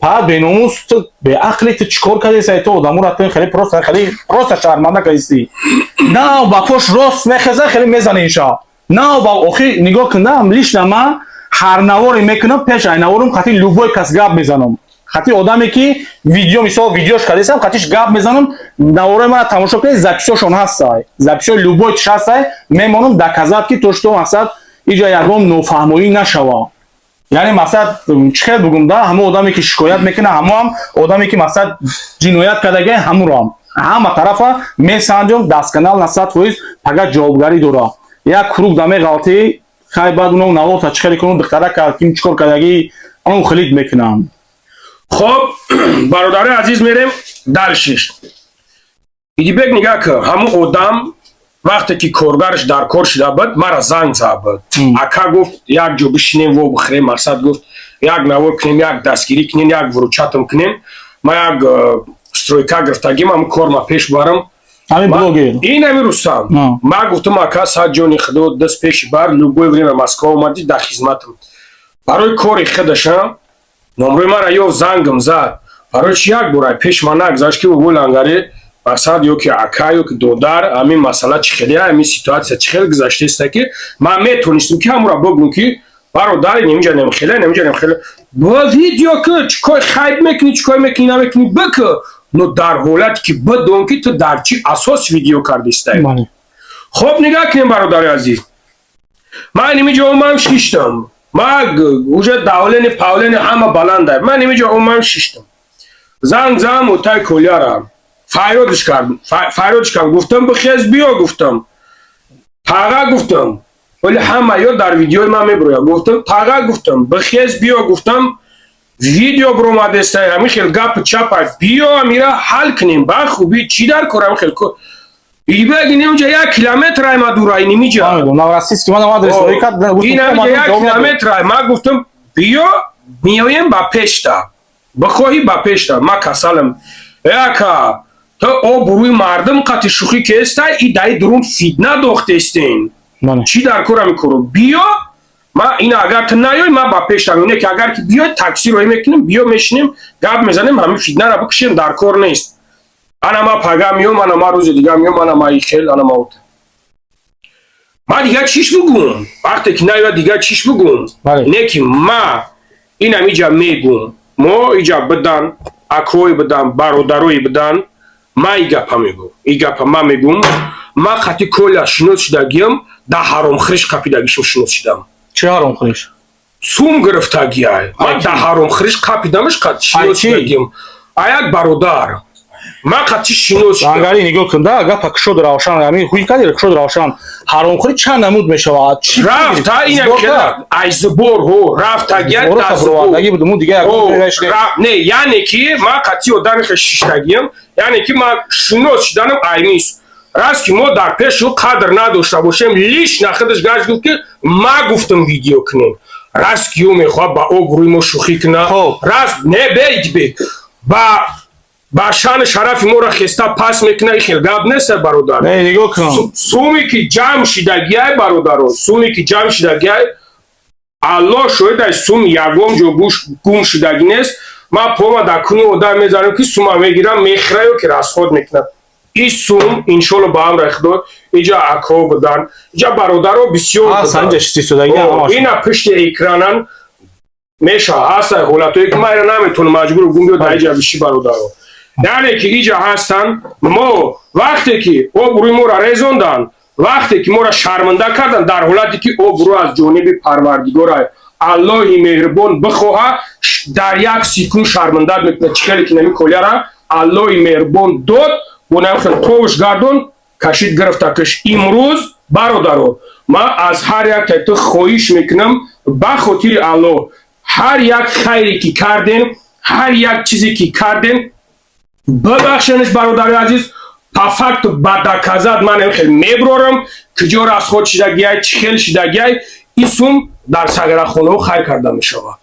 Паат беномус, ту беақли, ту чӣ кор кардеси? Ту одамура ту хеле просто, хеле просто шарманда кардеси. На ба пош рост мехеза, хеле мезани иша. На ба охи нигоҳ кунда, лично ман ҳар наворе мекунам, пеш ай наворум хати любой кас гап мезанам. Хати одаме ки видео, мисол, видеош кардесам, хатиш гап мезанам. Наворои мана тамошо кунед, записьошон ҳастай, записьои любой тиш ҳастай. Мемонам доказать, ки то что мақсад иҷа ягон нофаҳмоӣ нашава. Яъне мақсад чӣ хел бугум да, ҳамон одаме ки шикоят мекунад, ҳамоам одаме ки мақсад ҷиноят кардага, ҳамуроам ҳама тарафа месанҷам. Дастканал на 100% пага ҷавобгарӣ дора. Як круг да меғалтӣ, хай, баъд уно наворта чӣ хеле кунун, духтара ким чӣ кор кардагӣ, он хилит мекунанд. Хоб, бародари азиз, мерем дальше. Идибек, нигаҳ кун, ҳамун одам вақте ки коргарш дар кор шуда буд, мара занг зад буд. Ака, гуфт, як ҷо бишинем, во бихӯрем. Мақсад, гуфт, як навор кунем, як дастгирӣ кунем, як выручатам кунем. Ма як стройка гирифтагим, ҳамун корма пеш барам. Ҳамин блогер? Ин ҳамин Рустам. Ма гуфтам: ака, сад ҷони худо, даст пеши бар, любое время Москва омадӣ, дар хизматам. Барои кори худаша номрои мара ё зангам зад. Барои чи як бора пеш ма нагзашт, ки бобои лангари, мақсад, ё ки ака, ё ки додар, ҳамин масъала чӣ хеле, ҳамин ситуация чӣ хел гузаштаеста, ки ман метонистам, ки ҳамура бигӯм, ки бародар, немиҷа немхеле, немиҷа немхеле, ба видео ки чӣ кор хайб мекунӣ, чӣ кор мекунӣ, намекунӣ, бикӯ, но дар ҳолате ки бидон, ки ту дар чӣ асос видео кардистай. Хоб, нигаҳ кунем, бародари азиз, ман нимиҷа омам шиштам. Ма уже давление павление ҳама баланда. Ман нимиҷа омам шиштам, занг зам утай Коляра, фарёдш кардам, фарёдш кардам, гуфтам: бихез, биё. Гуфтам: тага, гуфтам, вале ҳама ё дар видеои ман меброя. Гуфтам: тага, гуфтам, бихез, биё, гуфтам, видео бромадестай, ҳамин хел гапи чапа, биё, амира ҳал кунем ба хубӣ. Чӣ дар кор ҳамин хел? Ибеги немиҷа як километр ай ма дура нимиҷа. Новороссийский ман адрес Инамиҷа як километр ай. Ма гуфтам: биё, меоем ба пешта, бихоҳӣ ба пешта, ма касалам. Яка то обрӯи мардум қати шӯхӣ кестай, и даи дурун фитна дохтестен. Чӣ дар кор ҳамин коро? Биё, ма ина агар ту наёй, ма ба пештам, не ки агар ки биёй, такси роҳӣ мекунем, биё, мешинем, гап мезанем, ҳамин фитнара бикушем, дар кор нест. Ана ма пага миём, ана ма рӯзи дига миём, ана ма ихел, ана ма ута. Ма дига чиш бугум? Вақте ки наёяд, дига чиш бугум? Не ки ма инам иҷа мегум, мо иҷа бидан, акои бидан, бародарои бидан. Ма и гапа мегум, и гапа ма мегум: ма қати Коля шинос шудагиам, да ҳаромхӯриш қапидагишм шинос шудам. Чӣ ҳаромхӯриш? Сум гирифтагиай. Ма да ҳаромхӯриш қапидамаш, қат шинос шудагиам. А як бародар ман қати шинос. Лангари, нигоҳ кун да, гапа кушод равшан, ҳамин ҳуй кади, кушод равшан, ҳаромхӯрӣ чанд намуд мешавад? Рафта инам ай сбор ҳо рафтагия. Буд дига. Не, яъне ки ман қати одами хе шиштагиям, яъне ки ман шинос шуданам аймис раст, ки мо дар пеши ӯ қадр надошта бошем. Лично худаш гашт, гуфт, ки ма гуфтам видео кунем. Раст ки ӯ мехоҳад ба обрӯи мо шӯхӣ кунад, раст не беидбек ба шаъни шарафи моро хеста пас мекуна. И хел гап нест, бародар. Нигоҳ кун. Суме ки ҷамъ шидагиай, бародаро, суме ки ҷамъ шидагиай, Аллоҳ шоҳид, ай сум ягон ҷо гум шидагӣ нест. Ман пома дар куни одам мезанам, ки сума мегирам, мехӯра ё ки расход мекунад. И сум, иншолло, ба амри Худо, иҷа акҳо будан, иҷа бародаро бисёр, ина пушти экранан меша ҳастай ҳолатое, ки ман ира наметонам, маҷбур гум, биё дар иҷа биши, бародаро. Яъне ки иҷа ҳастанд. Мо вақте ки обрӯи моро резонданд, вақте ки моро шарманда карданд, дар ҳолате ки обрӯ аз ҷониби Парвардигора, Аллоҳи меҳрубон бихоҳа, дар як секунд шармандат мекунад. Чӣ хеле ки нами Коляра Аллоҳи меҳрубон дод, бо намхел товш гардон кашид, гирифта киш. Имрӯз, бародаро, ман аз ҳар як ту хоҳиш мекунам, ба хотири Аллоҳ, ҳар як хайре ки кардем, ҳар як чизе ки кардем, бибахшенш, бародари азиз. По факту, ба доказать ман хел меброрам, куҷо расход шидагиай, чӣ хел шидагиай. Ин сум дар сагарахонаҳо хайр карда мешавад.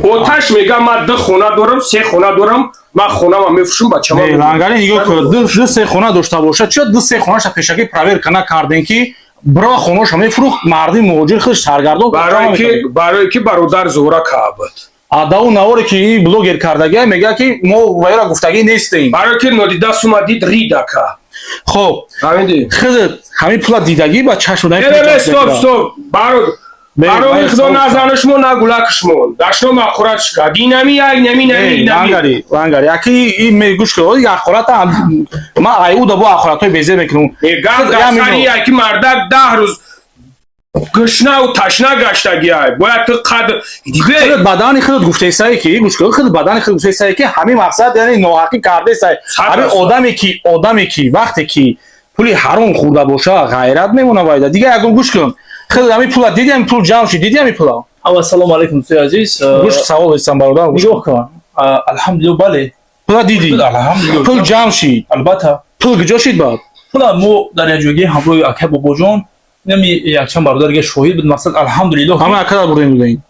Оташ мега: ман ду хона дорам, се хона дорам, ман хонама мефурӯшам, бачама. Лангари, нигоҳ кун, ду се хона дошта бошад, чиё ду се хонаша пешакӣ проверка накардем, ки бро хонаша мефурӯхт, марди муҳоҷир хуш саргардон? Барое ки бародар зура каабад. А даун наворе ки ин блогер кардагия, мегӯяд, ки мо вайра гуфтагӣ нестем. Барои ки нодида сума дид, ридака. Хоб. Фаҳмидӣ? Худат ҳамин пула дидагӣ ба чашм? Не, не, стоп, стоп, барои худо, на занашмо, на гулакшмо дашно мақурат шикад. Инами як, инами, инами, инами. Лангари, лангари, яки ин мегӯш ки ахората ма айуда бо ахоратҳои безе мекунам. Гап дар сари яки мардак 10 рӯз гушнаву ташна гаштагиай, бояд ту қадр дибе. Худат бадани худат гуфтесае, ки гӯш кун, худат бадани худат гуфтесае, ки ҳамин мақсад, яъне ноҳақӣ кардесай. Ҳамин одаме ки вақте ки пули ҳаром хӯрда боша, ғайрат мемона вайда дига ягон. Гӯш кун, худат ҳамин пула диди, ҳамин пул ҷамъ шид, диди ҳамин пула? Аввал, салому алайкум, дӯстои азиз. Гӯш, савол истам, бародар. Нигоҳ кун, алҳамдулилло, бале. Пула диди? Алҳамдулилло. Пул ҷамъ шид? Албатта. Пул куҷо шид баъд? Пула мо дар якҷоягӣ ҳамроҳи акай Бобоҷон, инами якчанд бародар дига шоҳид буд, мақсад, алҳамдулилло. Ҳама акада бурдем, дудем?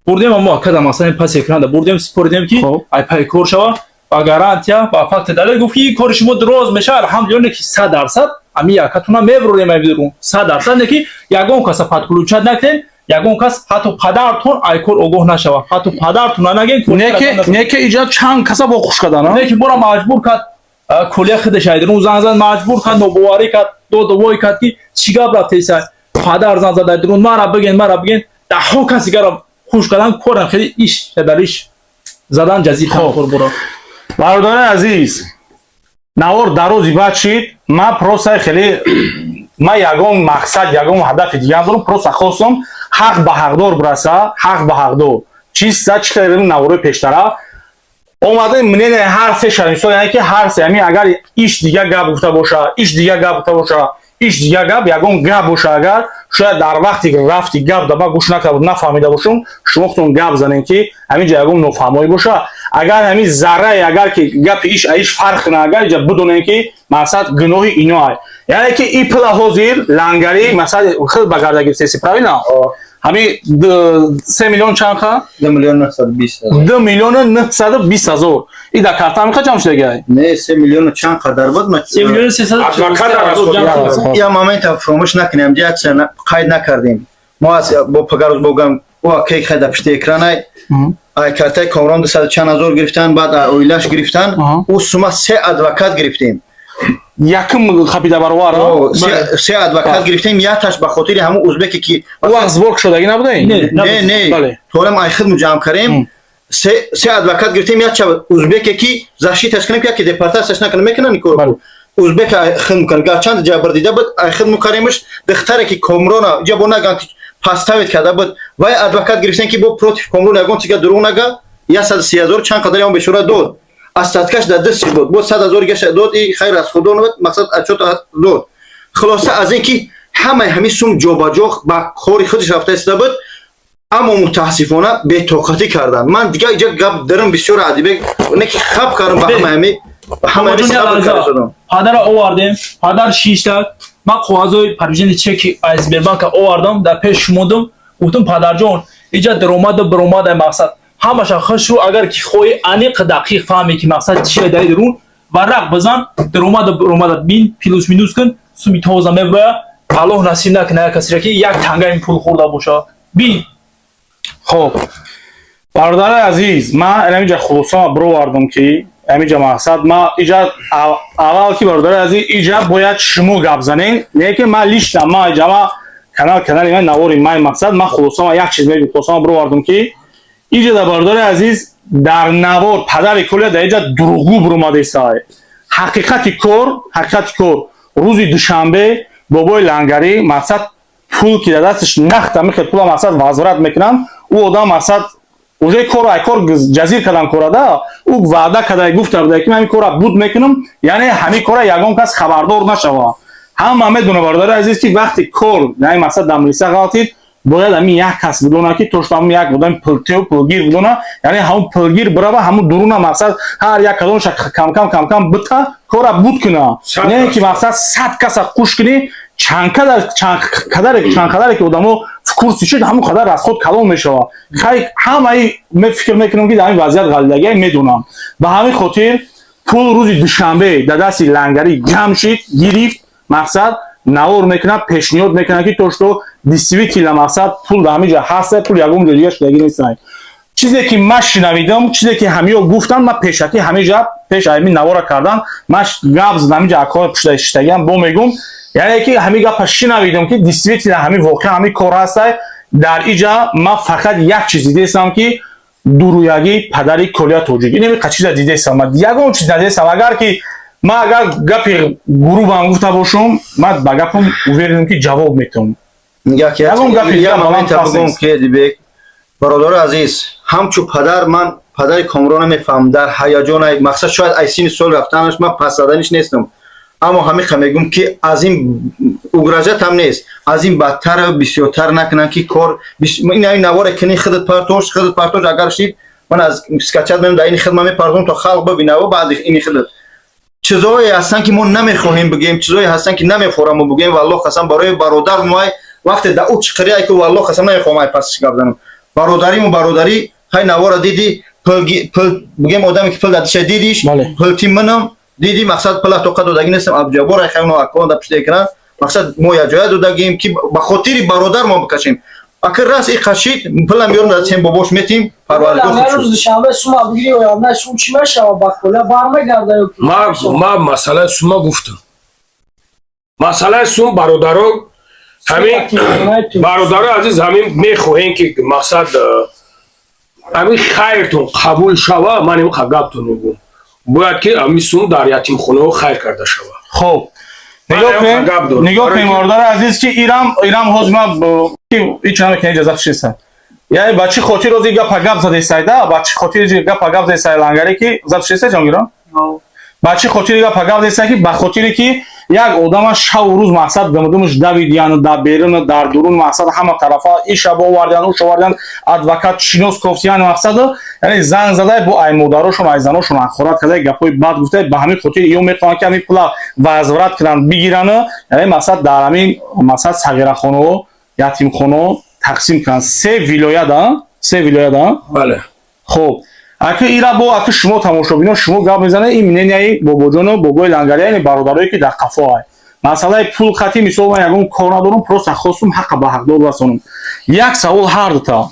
Бурдем, аммо акада, масалан, пас экранда бурдем, супоридем, ки ай пай кор шава, ба гарантия, ба факти далел гуфт, ки кори шумо дроз мешава. Алҳамдулилло, не ки 100% ами якатуна мебурем ай берун, 100%, не ки ягон каса подключать накунем, ягон кас, ҳатто падартон ай кор огоҳ нашава, ҳатто падартона нагем. Не ки иҷа чанд каса бо хуш кардан. Не ки бора маҷбур кард, кулия худаш айдирун занг зад, маҷбур кард, нобоварӣ кард, доду вой кард, ки чӣ гап рафтеса, падар занг зад айдирун, мара биген, мара биген, даҳҳо каси гара хуш кардан, корам хеле иш дар иш задан ҷазир кор бура. Бародари азиз, навор дарози баъд шид. Ман просто хеле, ман ягон мақсад, ягон ҳадафи дигар дорам, просто хостам ҳақ ба ҳақдор бираса, ҳақ ба ҳақдор чиста чӣ кардем. Наворои пештара омада, мнение ҳар се шава, мисол, яъне ки ҳар се ҳамин, агар иш дига гап гуфта боша, иш дига гап гуфта боша, иш дига гап, ягон гап боша, агар шояд дар вақти рафти гап да ман гӯш накарда, нафаҳмида бошум, шумо худтон гап занем, ки ҳамин ҷо ягон нофаҳмоӣ боша, агар ҳамин заррае, агар ки гапи иш аиш фарқ кунад, агар иҷа бидонем, ки мақсад гуноҳи ино ай, яъне ки и пула ҳозир лангарӣ, мақсад, худ ба гарда гирифтеси, правильно? Ҳамин 3 миллион чанд ха? 2 920 000. 2 920 000. И дар карта ҳамиқа ҷамъ шудагиай? Не, 3 миллиону чанд қадар буд. 3 300. Я момента фаромӯш накунем, ҷа қайд накардем. Мо аз бо пагарӯз богам, ӯ акай хайда пишти экранай, ай картаи Комрон дусаду чанд ҳазор гирифтан, баъд оилаш гирифтан, ӯ сума се адвокат гирифтем. Якум хапида баровар. Се адвокат гирифтем, якташ ба хотири ҳамун узбеке ки ӯ вақт сборка шудагӣ набудаин? Не, не, торам ай хидму ҷамъ кардем, се адвокат гирифтем, якча узбеке ки защиташ кунем, ки яке депортатсияш накунам, мекунан корро, узбек хидму кардем, гарчанд ҷабр дида буд, ай хидму кардемш. Духтаре ки Комрона ҷа бо наган, ки подставить карда буд, вай адвокат гирифтем, ки бо против Комрон ягон чига дурӯғ нага, 130 000 чанд қадари он бешора дод, остаткаш дар дасти буд, бо 100 000 гаша дод, и хайр аз худо набуд, мақсад, отчёт дод. Хулоса, аз ин ки ҳамаи ҳамин сум ҷобаҷо ба кори худаш рафта истода буд, аммо мутаассифона бетоқатӣ карданд. Ман дига иҷа гап дарам бисёр, Адибек, не ки хаб кардам ба ҳамаи ҳамаи. Падара овардем, падар шишта, ман коғазои подтверждение чеки аз Сбербанка овардам, дар пеш шумодам, гуфтам: «Падарҷон, иҷа даромаду баромада, мақсад, ҳамаша хушрӯ, агар ки хоҳӣ аниқ дақиқ фаҳме, ки мақсад чие дар дарун, варақ бизан, даромаду баромада бин, плюс минус кун, суми тоза мебоя. Аллоҳ насиб накуна як касеро, ки як танга ин пул хӯрда боша, бин.» Хоб, бародари азиз, ман ҳаминҷа хулосама бировардам, ки ҳаминҷа мақсад, ма иҷа аввал ки, бародари азиз, иҷа бояд шумо гап занед, не ки ман лично. Ма иҷа ма канал, канали ман, навори ман, мақсад, ман хулосама як чиз мегӯм, хулосама бировардам, ки иҷа да, бародари азиз, дар навор падари кулия дар иҷа дурӯғгӯ буромадесай. Ҳақиқати кор, рӯзи душанбе бобои лангарӣ, мақсад, пул ки дар дасташ нахта мехел пула, мақсад, возврат мекунанд. Ӯ одам, мақсад, уже корро ай кор ҷазир кардан корада, ӯ ваъда карда гуфта буда, ки ман ҳамин корра буд мекунам, яъне ҳамин корра ягон кас хабардор нашава. Ҳама медона, бародари азиз, ки вақти кор, яъне мақсад, дар милиса ғалтид, бояд ҳамин як кас бидона, ки то ҳамин як одами пултеу пулгир бидона, яъне ҳамун пулгир бирава, ҳамун дуруна, мақсад, ҳар як кадомша камкам камкам бита, кора буд куна, не ки, мақсад, 100 каса қуш кунӣ, чандқадаре ки одамо в курсе шуд, ҳамон қадар расход калон мешавад. Хай, ҳамаи ме фикр мекунам, ки дар ҳамин вазъият ғалидагия медонам. Ба ҳамин хотир пул рӯзи душанбе дар дасти лангарӣ ҷамъ шид, гирифт, мақсад, навор мекунад, пешниҳод мекунад, ки то что действительно, мақсад, пул дар ҳамин ҷо ҳаста, пул ягон ҷо дига шудагӣ нестанд. Чизе ки ман шинавидам, чизе ки ҳамиё гуфтам, ман пешакӣ ҳамиҷа пеш ҳамин навора кардан ман гап задам. Ҳамиҷа акои пушта шиштагиам бо мегум, яъне ки ҳамин гапа шинавидам, ки действительно ҳамин воқеа, ҳамин кор ҳастай. Дар иҷа ман фақат як чиз дидестам, ки дуруягӣ падари Колия Тоҷик. Инами қа чиза дидестам, ман ягон чиз надидестам. Агар ки ман агар гапи грубам гуфта бошум, ман ба гапам уверен ам, ки ҷавоб метавам. Ягон гапи бигум, ки Эдибек, бародари азиз, ҳамчу падар ман падари Комрона мефаҳмам, дар ҳаяҷон, мақсад, шояд ай сини сол рафтанаш ман пас заданиш нестам, аммо ҳамиқа мегӯм, ки аз ин угрожать ам нест, аз ин бадтар бисёртар накунанд, ки кор ин наворе кини худат партош, худат партош. Агар шид, ман аз скачать мем, дар ини худ ман мепартом, то халқ бибинава. Баъди ини худат чизое ҳастанд, ки мо намехоҳем бигӯем, чизое ҳастанд, ки намефорам мо бигӯем. Валлоҳ қасам, барои бародар май вақте да ӯ чиқирия, ки валлоҳ қасам, намехоҳам ай пасиш гап занам. Бародариму бародарӣ хай навора диди, пул бигем, одаме ки пул дадиша дидиш, пулти манам диди, мақсад, пула тоқа додагӣ нестам. Абдуҷаббор ай хай аккаунт да пушти экран, мақсад, мо якҷоя додагим, ки ба хотири бародар мо бикашем. Акр рас и қашид, пулам ёрм дад, сем бобош метим, парвардигор. Хуб рӯз душанбе сума бигири, оянда сум чӣ мешава? Ба коля бармегарда ё? Ма масъалаи сума гуфтам, масъалаи сум, бародаро, ҳамин бародарои азиз, ҳамин мехоҳем, ки мақсад, ҳамин хайртон қабул шава. Ман ин гаптон мегӯм, бояд ки ҳамин сум дар ятимхонаҳо хайр карда шава. Хуб, нигоҳ кунем, бародари азиз, ки ирам ҳозир ман ҳеч намекунем, иҷозат шиста. Яъне ба чӣ хотир ҳозир гапа гап задесайда, ба чӣ хотир гапа гап задесай лангаре, ки зад шиста ҷонгиро, ба чӣ хотир гапа гап задесай, ки ба хотире ки як одама шаву рӯз, мақсад, димдимш давидияну дар беруну дар дурун, мақсад, ҳама тарафа иша бовардиян, уш овардиян, адвокат шинос кофтиян, мақсаду, яъне занг задай бо ай модарошон, ай заношон ахорат кардай, гапҳои бад гуфтай. Ба ҳамин хотир ё мехоҳанд, ки ҳамин пула возврат кунанд, бигирану, яъне, мақсад, дар ҳамин, мақсад, сағирахонаҳо, ятимхонаҳо тақсим кунанд. Се вилояда, се вилояда. Бале. Хуб, аки ира бо аки шумо тамошобино, шумо гап мезанед. Ин мнения и бобоҷону бобои лангария, яъне бародарое, ки дар қафо ай. Масъалаи пул хати, мисол, ман ягон кор надорам, просто хостум ҳаққа ба ҳақдор расонам. Як савол ҳар дута.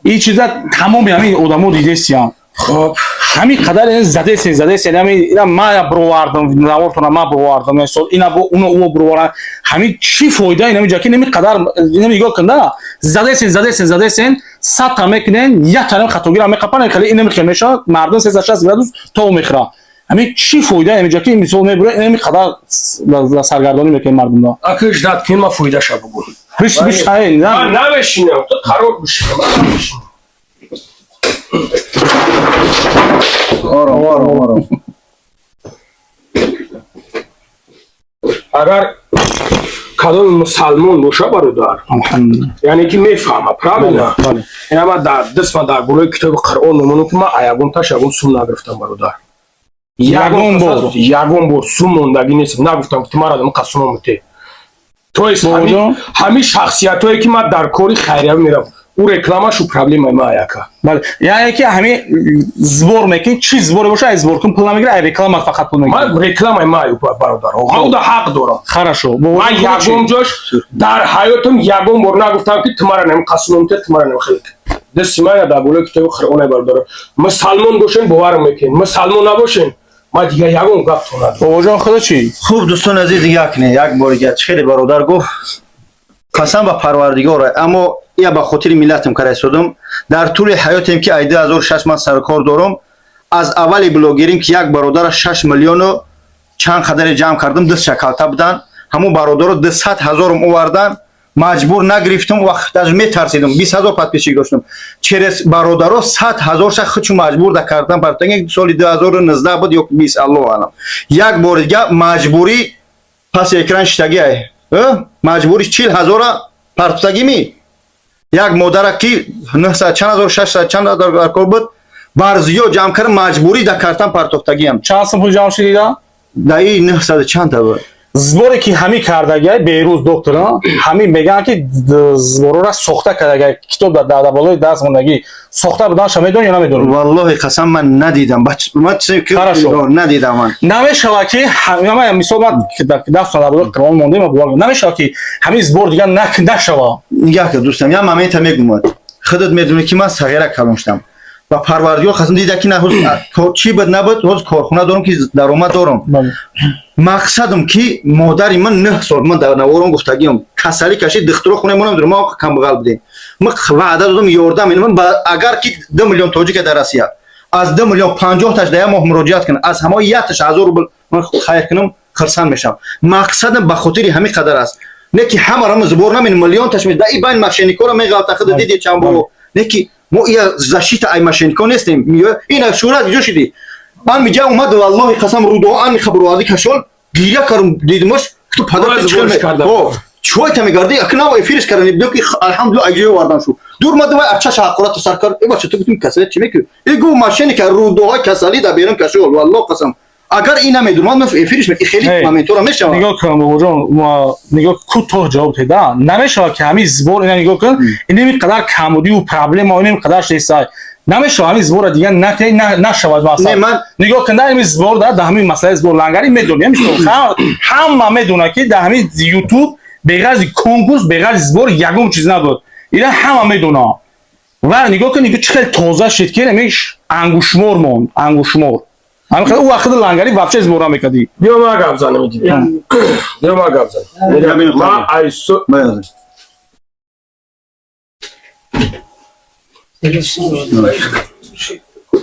Ин чиза тамоми ҳамин одамо дидестиям. Хоб. Ҳамин қадар задесен, задесен, ҳамин ина ма бировардам, навортона ма бировардам, мисол, ина бо уно уо бироварам. Ҳамин чӣ фоида ин ҳамин ҷа, ки ҳамин қадар ин нигоҳ кун да, задесен, задесен, задесен, 100 та мекунен, як та хатогира меқапан, хеле ин мехел мешавад, мардум 360 градус то мехӯра. Ҳамин чӣ фоида ҳамин ҷа, ки мисол мебура, ин ҳамин қадар саргардонӣ мекунем мардумро? Аки ждать кун, ма фоидаша бугӯ. Биш, биш, ай. Ман намешинам, ту қарор бишинам, ман намешинам. Ором, ором, ором. Агар кадоми мусалмон боша, бародар, яъне ки мефаҳма, правильно, ина ма дар дастма дар болои китоби Қуръон мемонам, ки ма аягонташ ягон сум нагирифтам, бародар. Ягон бор? Ягон бор сум мондагӣ нест, нагуфтам, ки мара қа сум мете. То есть ҳамин шахсиятое, ки ман дар кори хайриявӣ мерам, ӯ рекламашу проблемаи ма яка. Бале, яъне ки ҳамин сбор мекунӣ, чӣ сбор е боша, ай сбор кун пул намегира, ай реклама фақат пул мегира. Ман рекламаи ма, бародар, ман уда ҳақ дорам. Хорошо. Ман ягон ҷош дар ҳаётам ягон бор нагуфтам, ки ту мара нем қасумомте, ту мара нем хеле. Дасти ман дар болои китоби Қуръон, бародар. Мусалмон бошен, бовар мекунед, мусалмон набошен, ман дигар ягон гап то надорам. Бобоҷон, худо чӣ? Хуб, дӯстони азиз, як не, як бори дигар, чӣ хеле бародар гуфт, қасам ба парвардигор, аммо я ба хотири миллатам кара истодам. Дар тӯли ҳаётем, ки ай 2006 ман саркор дорам, аз аввали блогерим, ки як бародара 6 миллиону чанд қадаре ҷамъ кардам, ду шакалта будан, ҳамун бародаро 200 ҳазорум овардан, маҷбур нагирифтам, вақт даже метарсидам, 20 ҳазор подписчик доштам. Через бародаро 100 ҳазорша худшу маҷбур да кардан партоген. Соли 2019 буд ё 20, аллоҳу алам. Як бори дига маҷбурӣ паси экран шиштагӣ, маҷбури 40 ҳазора партотагӣ. Як модара, ки 900 чанд ҳазор, 600 чанд ҳазор дар кор буд, бар зиёд ҷамъ кард, маҷбурӣ да картан партохтагиам. Чанд сум пул ҷамъ шудида? Да и 900 чанд та буд. Сбор е ки ҳамин кардагиай Берӯз доктор, ҳамин мегӯянд, ки сбор ора сохта кардагиай, китоб дар болои даст мондагӣ, сохта буданша медонӣ ё намедонӣ? Валлоҳи қасам, ман надидам. Хорошо. Надидам ман. Намешавад, ки мисол, ман даст дар болои Қуръон мондем, намешавад, ки ҳамин сбор дигар нашава. Нигоҳ кар, дӯстам, як момента мегумад. Худат медонӣ ки ман сағира калон шудам. Ба Парвардигор қасам, дида ки на чӣ буд набуд, ҳоз корхона дорам ки даромад дорам. Мақсадам ки модари ман 9 сол, ман дар наворон гуфтагиам, касалӣ кашид, духтуро хонаи мо намедонам, мо камбағал будем. Ман ваъда додам, ёрдам ман, агар ки 2 миллион тоҷика дар Россия аз 2 миллион 50 таш дар як моҳ муроҷиат кунам, аз ҳамаи якташ 1000 рубл ман хайр кунам, хурсанд мешавам. Мақсадам ба хотири ҳамин қадар аст, не ки ҳамаро мо сбор намекунем, миллион таш да и байн мошенникоро меғалта, худ диди чанд бор, не ки мо ия защита ай мошеннико нестем. Ина шӯҳрат ҷо шиди, ан миҷа омад, валлоҳи қасам, рудо ан хабароварди кашол, гиря кардам, дидимаш, ту падар чой та мегарди, акнав эфириш кардани бидо ки алҳамдулилла айҷои овардан шу дур мада вай арчаша ҳақорат сар кард. Э бача, ту гуфтим касалӣ чӣ мекунӣ? Э гу мошенника рудоҳои касалӣ да берун кашол. Валлоҳ қасам, агар ин намедонам, ман эфириш хеле моментора мешавад. Нигоҳ кун, бобоҷон, нигоҳ, кӯтоҳ ҷавоб теда. Намешавад ки ҳамин сбор, ина нигоҳ кун, инами қадар камбудию проблема, инами қадар шеса, намешавад ҳамин сбора дигар накунӣ, нашавад. Масалан, нигоҳ кун, дар ҳамин сбор, дар ҳамин масъалаи сбор лангари медонӣ, ҳама медонад ки дар ҳамин ютуб беғарзи конкурс, беғарзи сбор ягон чиз набуд. Ина ҳама медонад. Ва нигоҳ кун, нигоҳ, чӣ хел тоза шид ки ҳамин ангушмор монд, ангушмор. Ҳамин хел ӯ вақти лангари вообще сбор намекардӣ. Биё ма гап занам, биё ма гап занам. Ма айсо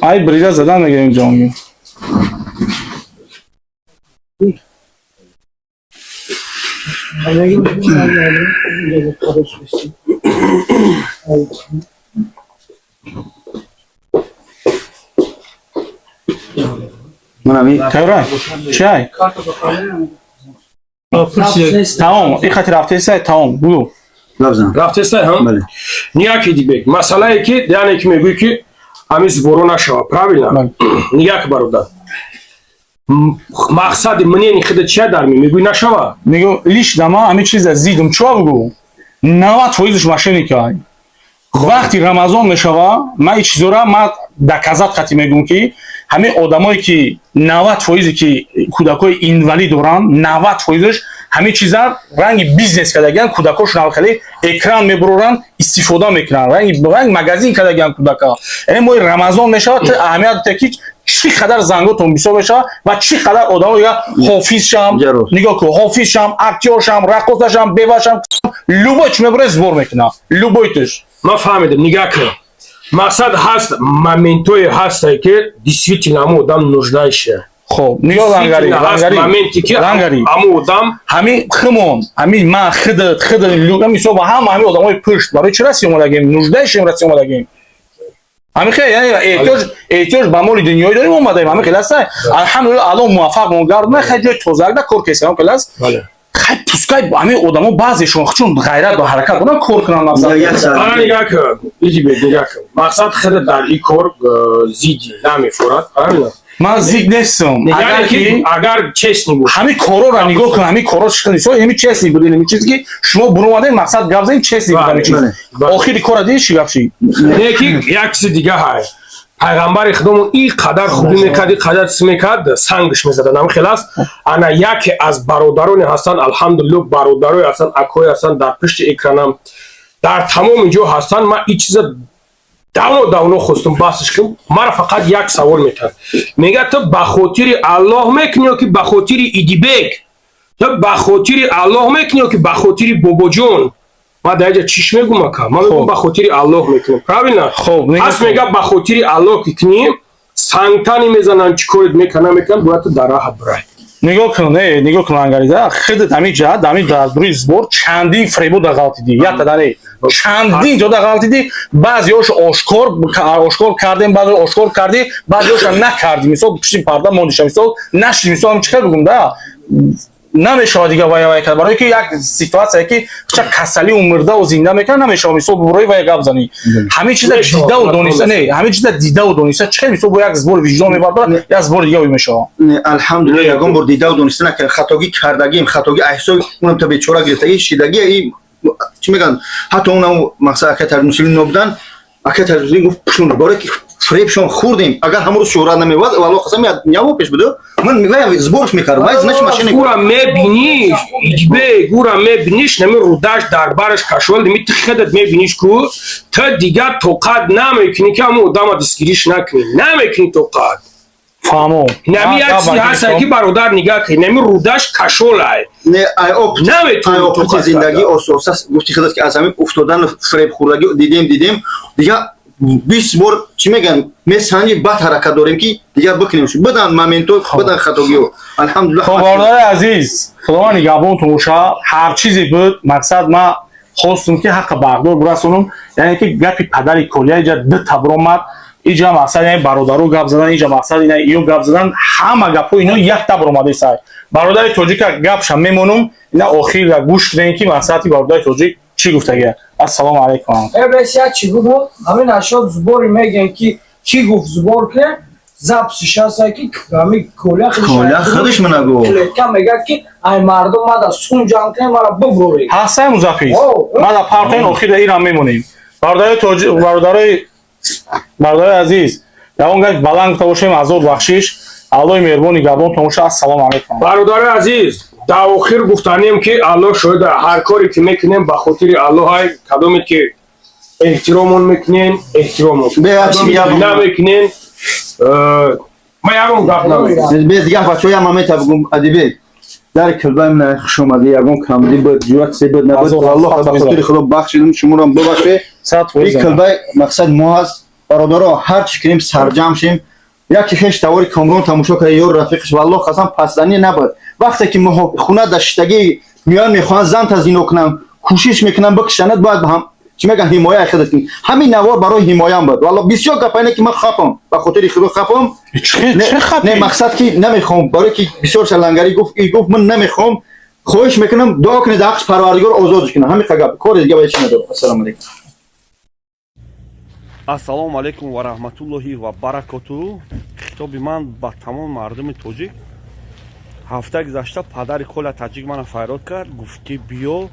ай брида задан мегирем ҷонгир. Тайёрай? Чай? Тамом, ин хати рафтесай, тамом, бугу. Рафтесай, ҳам? Нияки дибек, масъалае ки, яъне ки мегӯӣ ки ҳамин сборо нашава, правильно? Нияк бародар. Мақсади мнени худа чия дар ми мегӯӣ нашава? Нигоҳ, лиш дама ҳамин чиза зидум, чо бугу? 90% мошенника. Вақти Рамазон мешава, ман ин чизора ман доказат хати мегӯм ки ҳамин одамое ки 90% ки кӯдакои инвалид доранд, 90%ш ҳамин чиза ранги бизнес кардагиан, кӯдакошон хеле экран мебуроранд, истифода мекунанд, ранги магазин кардагиан кӯдака. Яъне моҳи Рамазон мешавад, ту аҳамият бите ки чӣ қадар занготон бисёр мешавад ва чӣ қадар одамо дига ҳофизшам, нигоҳ кун, ҳофизшам, актёршам, раққосашам, бевашам, любой чӣ мебуре сбор мекунад, любой туш. Ман фаҳмидам, нигоҳ кун. Мақсад ҳаст, моментое ҳастае ки действительно ҳамон одам нуждаеше. Хоб, нигоҳ, лангари, лангари, лангари. Ҳамон одам ҳамин химон, ҳамин ман хидат, хидат, мисол ба ҳама ҳамин одамои пушт барои чӣ расӣ омадагем? Нуждаешем расӣ омадагем. Ҳамин хел, яъне эҳтиёҷ ба моли дунёӣ дорем омадаем, ҳамин хел аст. Алҳамдулилла, аллоҳ муваффақ мо гардона, хел ҷои тозаак кор кесем, ҳамин хел аст. Хай пускай ҳамин одамо баъзешон чун ғайрат ва ҳаракат доранд, кор кунанд мақсад. Нигоҳ кун, иҷибек, нигоҳ кун. Мақсад худа дар ин кор зидди намефорад, правильно? Ман зид нестам. Агар честный бошад. Ҳамин корора нигоҳ кун, ҳамин корро чӣ хел, ҳамин честный буд, ҳамин чизе ки шумо буромадед, мақсад гап задед, честный буд ҳамин чиз. Охири кора дидӣ чӣ гап шид? Не ки як чизи дига ҳай. Пайғамбари худомон ин қадар хубӣ мекард, ин қадар чиз мекард, сангш мезаданд, ҳамин хел аст. Ана яке аз бародароне ҳастанд, алҳамдулилло, бародарое ҳастанд, акое ҳастанд, дар пушти экранам, дар тамоми ҷо ҳастанд. Ман ин чиза давно давно хостум баҳсш кунам. Мара фақат як савол метаҳад. Мегӯяд, ту ба хотири Аллоҳ мекунӣ ё ки ба хотири Идибек? Ту ба хотири Аллоҳ мекунӣ ё ки ба хотири Бобоҷон? Ман дар инҷа чиш мегӯм, ака? Ман мегӯм ба хотири Аллоҳ мекунам, правильно? Пас мегӯяд, ба хотири Аллоҳ ки кунӣ, сангтани мезананд, чӣ корет мекунанд, намекунанд, бояд ту дар раҳат бирай. Нигоҳ кун, нигоҳ кун, лангариза, худат ҳамин ҷаҳат, ҳамин дар рӯи сбор чандин фребо да ғалтидӣ, якта не, чандин ҷо да ғалтидӣ, баъзеҳош ошкор ошкор кардем, баъзе ошкор кардӣ, баъзеҳоша накардӣ, мисол пушти парда мондиша, мисол нашид, мисол ҳам чӣ хел бигӯм да, намешавад дига вая вая кард, барои ки як ситуатсия ки ча касалиу мурдау зинда мекунад, намешавад мисол барои вая гап занӣ. Ҳамин чиза дидау дониста, не, ҳамин чиза дидау дониста, чӣ хел мисол бо як сбори виҷдон мебардорад, як сбори дига мешавад. Алҳамдулилла, ягон бор дидау дониста накардем, хатогӣ кардагим, хатогӣ аҳсоби унам та бечора гирифтагӣ, шидагӣ, и чӣ мегӯянд, ҳатто унам мақсад ака Таҷмусулин нобудан, ака Таҷмусулин гуфт пушун, барои ки фребшон хӯрдем. Агар ҳамон рӯз шӯҳрат намеовард, валлоҳ қасам, яво пеш буду ман сборш мекардам. Вай значит машина гура мебиниш, Идибек, гура мебиниш, нами рудаш дар бараш кашол, нами ти хедат мебиниш ку та дигар тоқат намекунӣ, ки ҳамон одама дастгириш накунӣ, намекунӣ тоқат. Фаҳмо. Нами як чизи ҳаста, ки бародар, нигаҳ кунӣ, нами рудаш кашолай. Не, ай опыти зиндагӣ ососа гуфти худат, ки аз ҳамин уфтодан, фреб хӯрдагӣ дидем, дигар 20 бор чӣ мегӯянд, месанҷи, баъд ҳаракат дорем, ки дигар бикунем. Бидан моменто, бидан хатогиҳо, алҳамдулиллаҳ. Хоб, бародари азиз, худованд нигаҳбонтон боша. Ҳар чизе буд, мақсад ма хостум, ки ҳаққи бағдор бирасонам, яъне ки гапи падари Колия иҷа дута биромад. Иҷа мақсад, яъне бародаро гап задан, иҷа мақсад ина ё гап задан, ҳама гапҳо ино якта биромадесай. Бародари тоҷика гапша мемонум, ина охирра гӯш кунем, ки мақсади бародари тоҷик чӣ гуфтагия. Ассалому алайкум. Бес, як чӣ бугум, ҳамин ашёд сбори мегӯем, ки чӣ гуфт, сбор кунем, записиш ҳаста, ки ҳамин Коля Коля худаш мана гуфт. Клетка мегӯяд, ки ай мардум мада сум ҷамъ кунем, мара бубуред. Ҳастаем запис мада партоин, охирра ирам мемонем. Бародари тоҷик, бародари азиз, ягон гап баланд гуфта бошем, азоб бахшиш. Аллоҳи меҳрубон нигаҳбонтон боша. Ассалому алайкум. Бародари азиз, дар охир гуфтанем, ки Аллоҳ шоҳида, ҳар коре ки мекунем, ба хотири Аллоҳай. Кадоме ки эҳтиромон мекунен, эҳтиромон намекунен, ман ягон гап намекунам. Без дигар, бачаҳо, як момента бигум. Адибек, дар килбаи ман хуш омадӣ. Ягон камдӣ буд, ҷуръат се буд, набуд, Аллоҳ ба хотири Худо бахшидум, шуморо бибахше. Ин килбаи мақсад мо ҳаст, бародаро, ҳар чӣ кунем, сарҷамъ шем. Яке хеш тавори Комрон тамошо карда, ё рафиқаш, валлоҳ қасам, пасзанӣ набуд. Вақте ки хона дар шиштагӣ меоян, мехоҳанд зан зино кунанд, кӯшиш мекунанд бикушанад, бояд ҳам чӣ мегӯянд, ҳимоя худат кунӣ. Ҳамин навор барои ҳимоям буд. Валло, бисёр гапа ине, ки ман хапам, ба хотири Худо хапам. Не, мақсад ки намехоҳам, барое ки бисёр шалангарӣ гуфт, и гуфт, ман намехоҳам. Хоҳиш мекунам, дуо кунед, ҳаққш Парвардигор озодш кунад. Ҳамин гап, кори дига ба чӣ надорам. Ассалому алайкум. Ассалому алайкум ва раҳматуллоҳи ва баракоту. Хитоби ман ба тамоми мардуми тоҷик. Ҳафтаи гузашта падари Коля Таҷик мана файрод кард, гуфт, ки биё.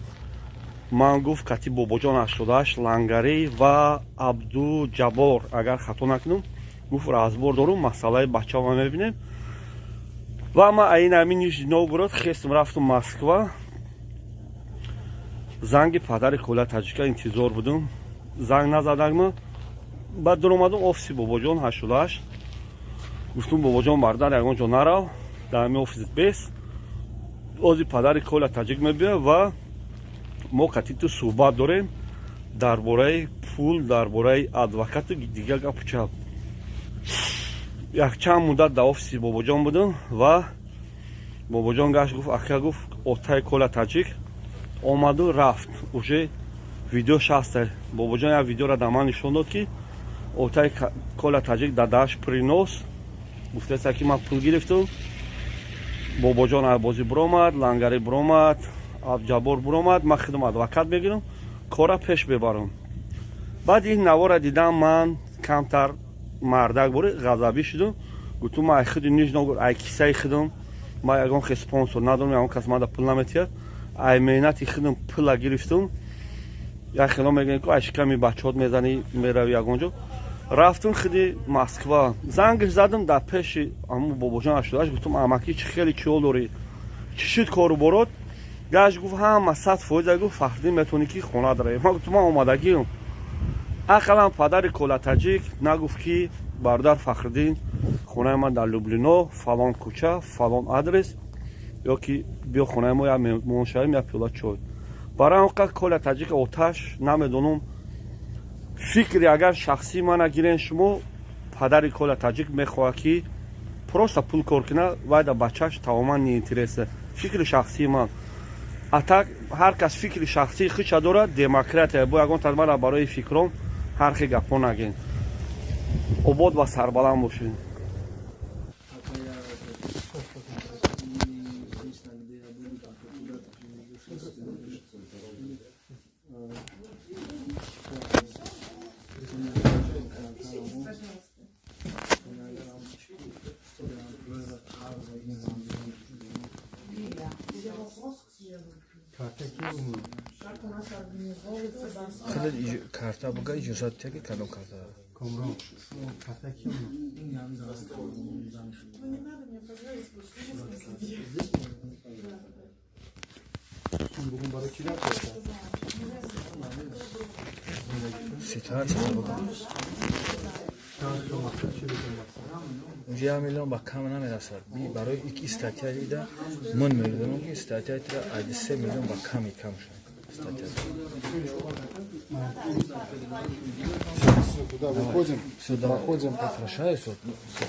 Ман гуфт, кати Бобоҷон 88 Лангарӣ ва Абдуҷаббор, агар хато накунам, гуфт, разбор дорум, масъалаи бачаҳо мебинем. Ва ман айни ҳамин Нижний Новгород хестм, рафтум Москва. Занги падари Коля Таҷика интизор будум, занг назадагма. Баъд дуромадум офиси Бобоҷон 88. Гуфтум: «Бобоҷон, бардар, ягон ҷо нарав, дар ҳамин офисит бес, ози падари Коля Таҷик мебиёд ва мо кати ту суҳбат дорем дар бораи пул, дар бораи адвокату дигар гапу чап». Якчанд муддат дар офиси Бобоҷон будум ва Бобоҷон гашт, гуфт: «Ака, — гуфт, — отаи Коля Таҷик омаду рафт». Уже видео шаста. Бобоҷон як видеоро дар ман нишон дод, ки отаи Коля Таҷик дадаш принос гуфтеста, ки ман пул гирифтум. Бобоҷон бозӣ биромад, Лангарӣ биромад, Абҷаббор биромад, ман худам адвокат мегирам, кора пеш мебарам. Баъд ин навора дидам, ман камтар мардак бори ғазабӣ шудум. Гуфтум: «Ман ай худи Нижний Новгород, ай кисаи худам, ман ягон хе спонсор надорам, ягон кас мада пул наметиҳад, ай меҳнати худам пула гирифтум». Як хело мегӯем, ку ай шиками бачаҳот мезанӣ, мерави ягон ҷо. Рафтум худи Москва, зангаш задам дар пеши аму Бобоҷон 88. Гуфтум: «Амакӣ, чӣ хеле чиҳол дорӣ, чӣ шуд кору борот?» Гашт, гуфт: «Ҳама 100%, — гуфт, — Фахриддин, метавонӣ ки хона даравӣ». Ман гуфтум: «Ман омадагиам». Ақаллан падари Кола Таҷик нагуфт, ки бародар Фахриддин, хонаи ман дар Люблино, фалон кӯча, фалон адрес, ё ки биё хонаи мо, як меҳмон шавем, як пиёла чой. Барои он қад Коля Таҷик оташ намедонам. Фикри агар шахсии мана гирен шумо, падари Коля Таҷик мехоҳад, ки просто пул кор кунад, вай да бачаш тамоман неинтересно. Фикри шахсии ман. А так ҳар кас фикри шахсии худша дорад, демократия бо ягон тармара. Барои фикром ҳар хел гапҳо нагин. Обод ва сарбаланд бошед. Карта буга иҷозат тиҳад, ки кадом карта? Комрон. Ну не надо мне позволить, больше. Ситуация. Унҷа 1 миллион ба кам намерасад. Барои ики статья ида ман медонам, ки статья тира ади 3 миллион ба ками кам шуд статья. Туда выходим. Сюда. Проходим. Прощаюсь. Вот, ну, всё.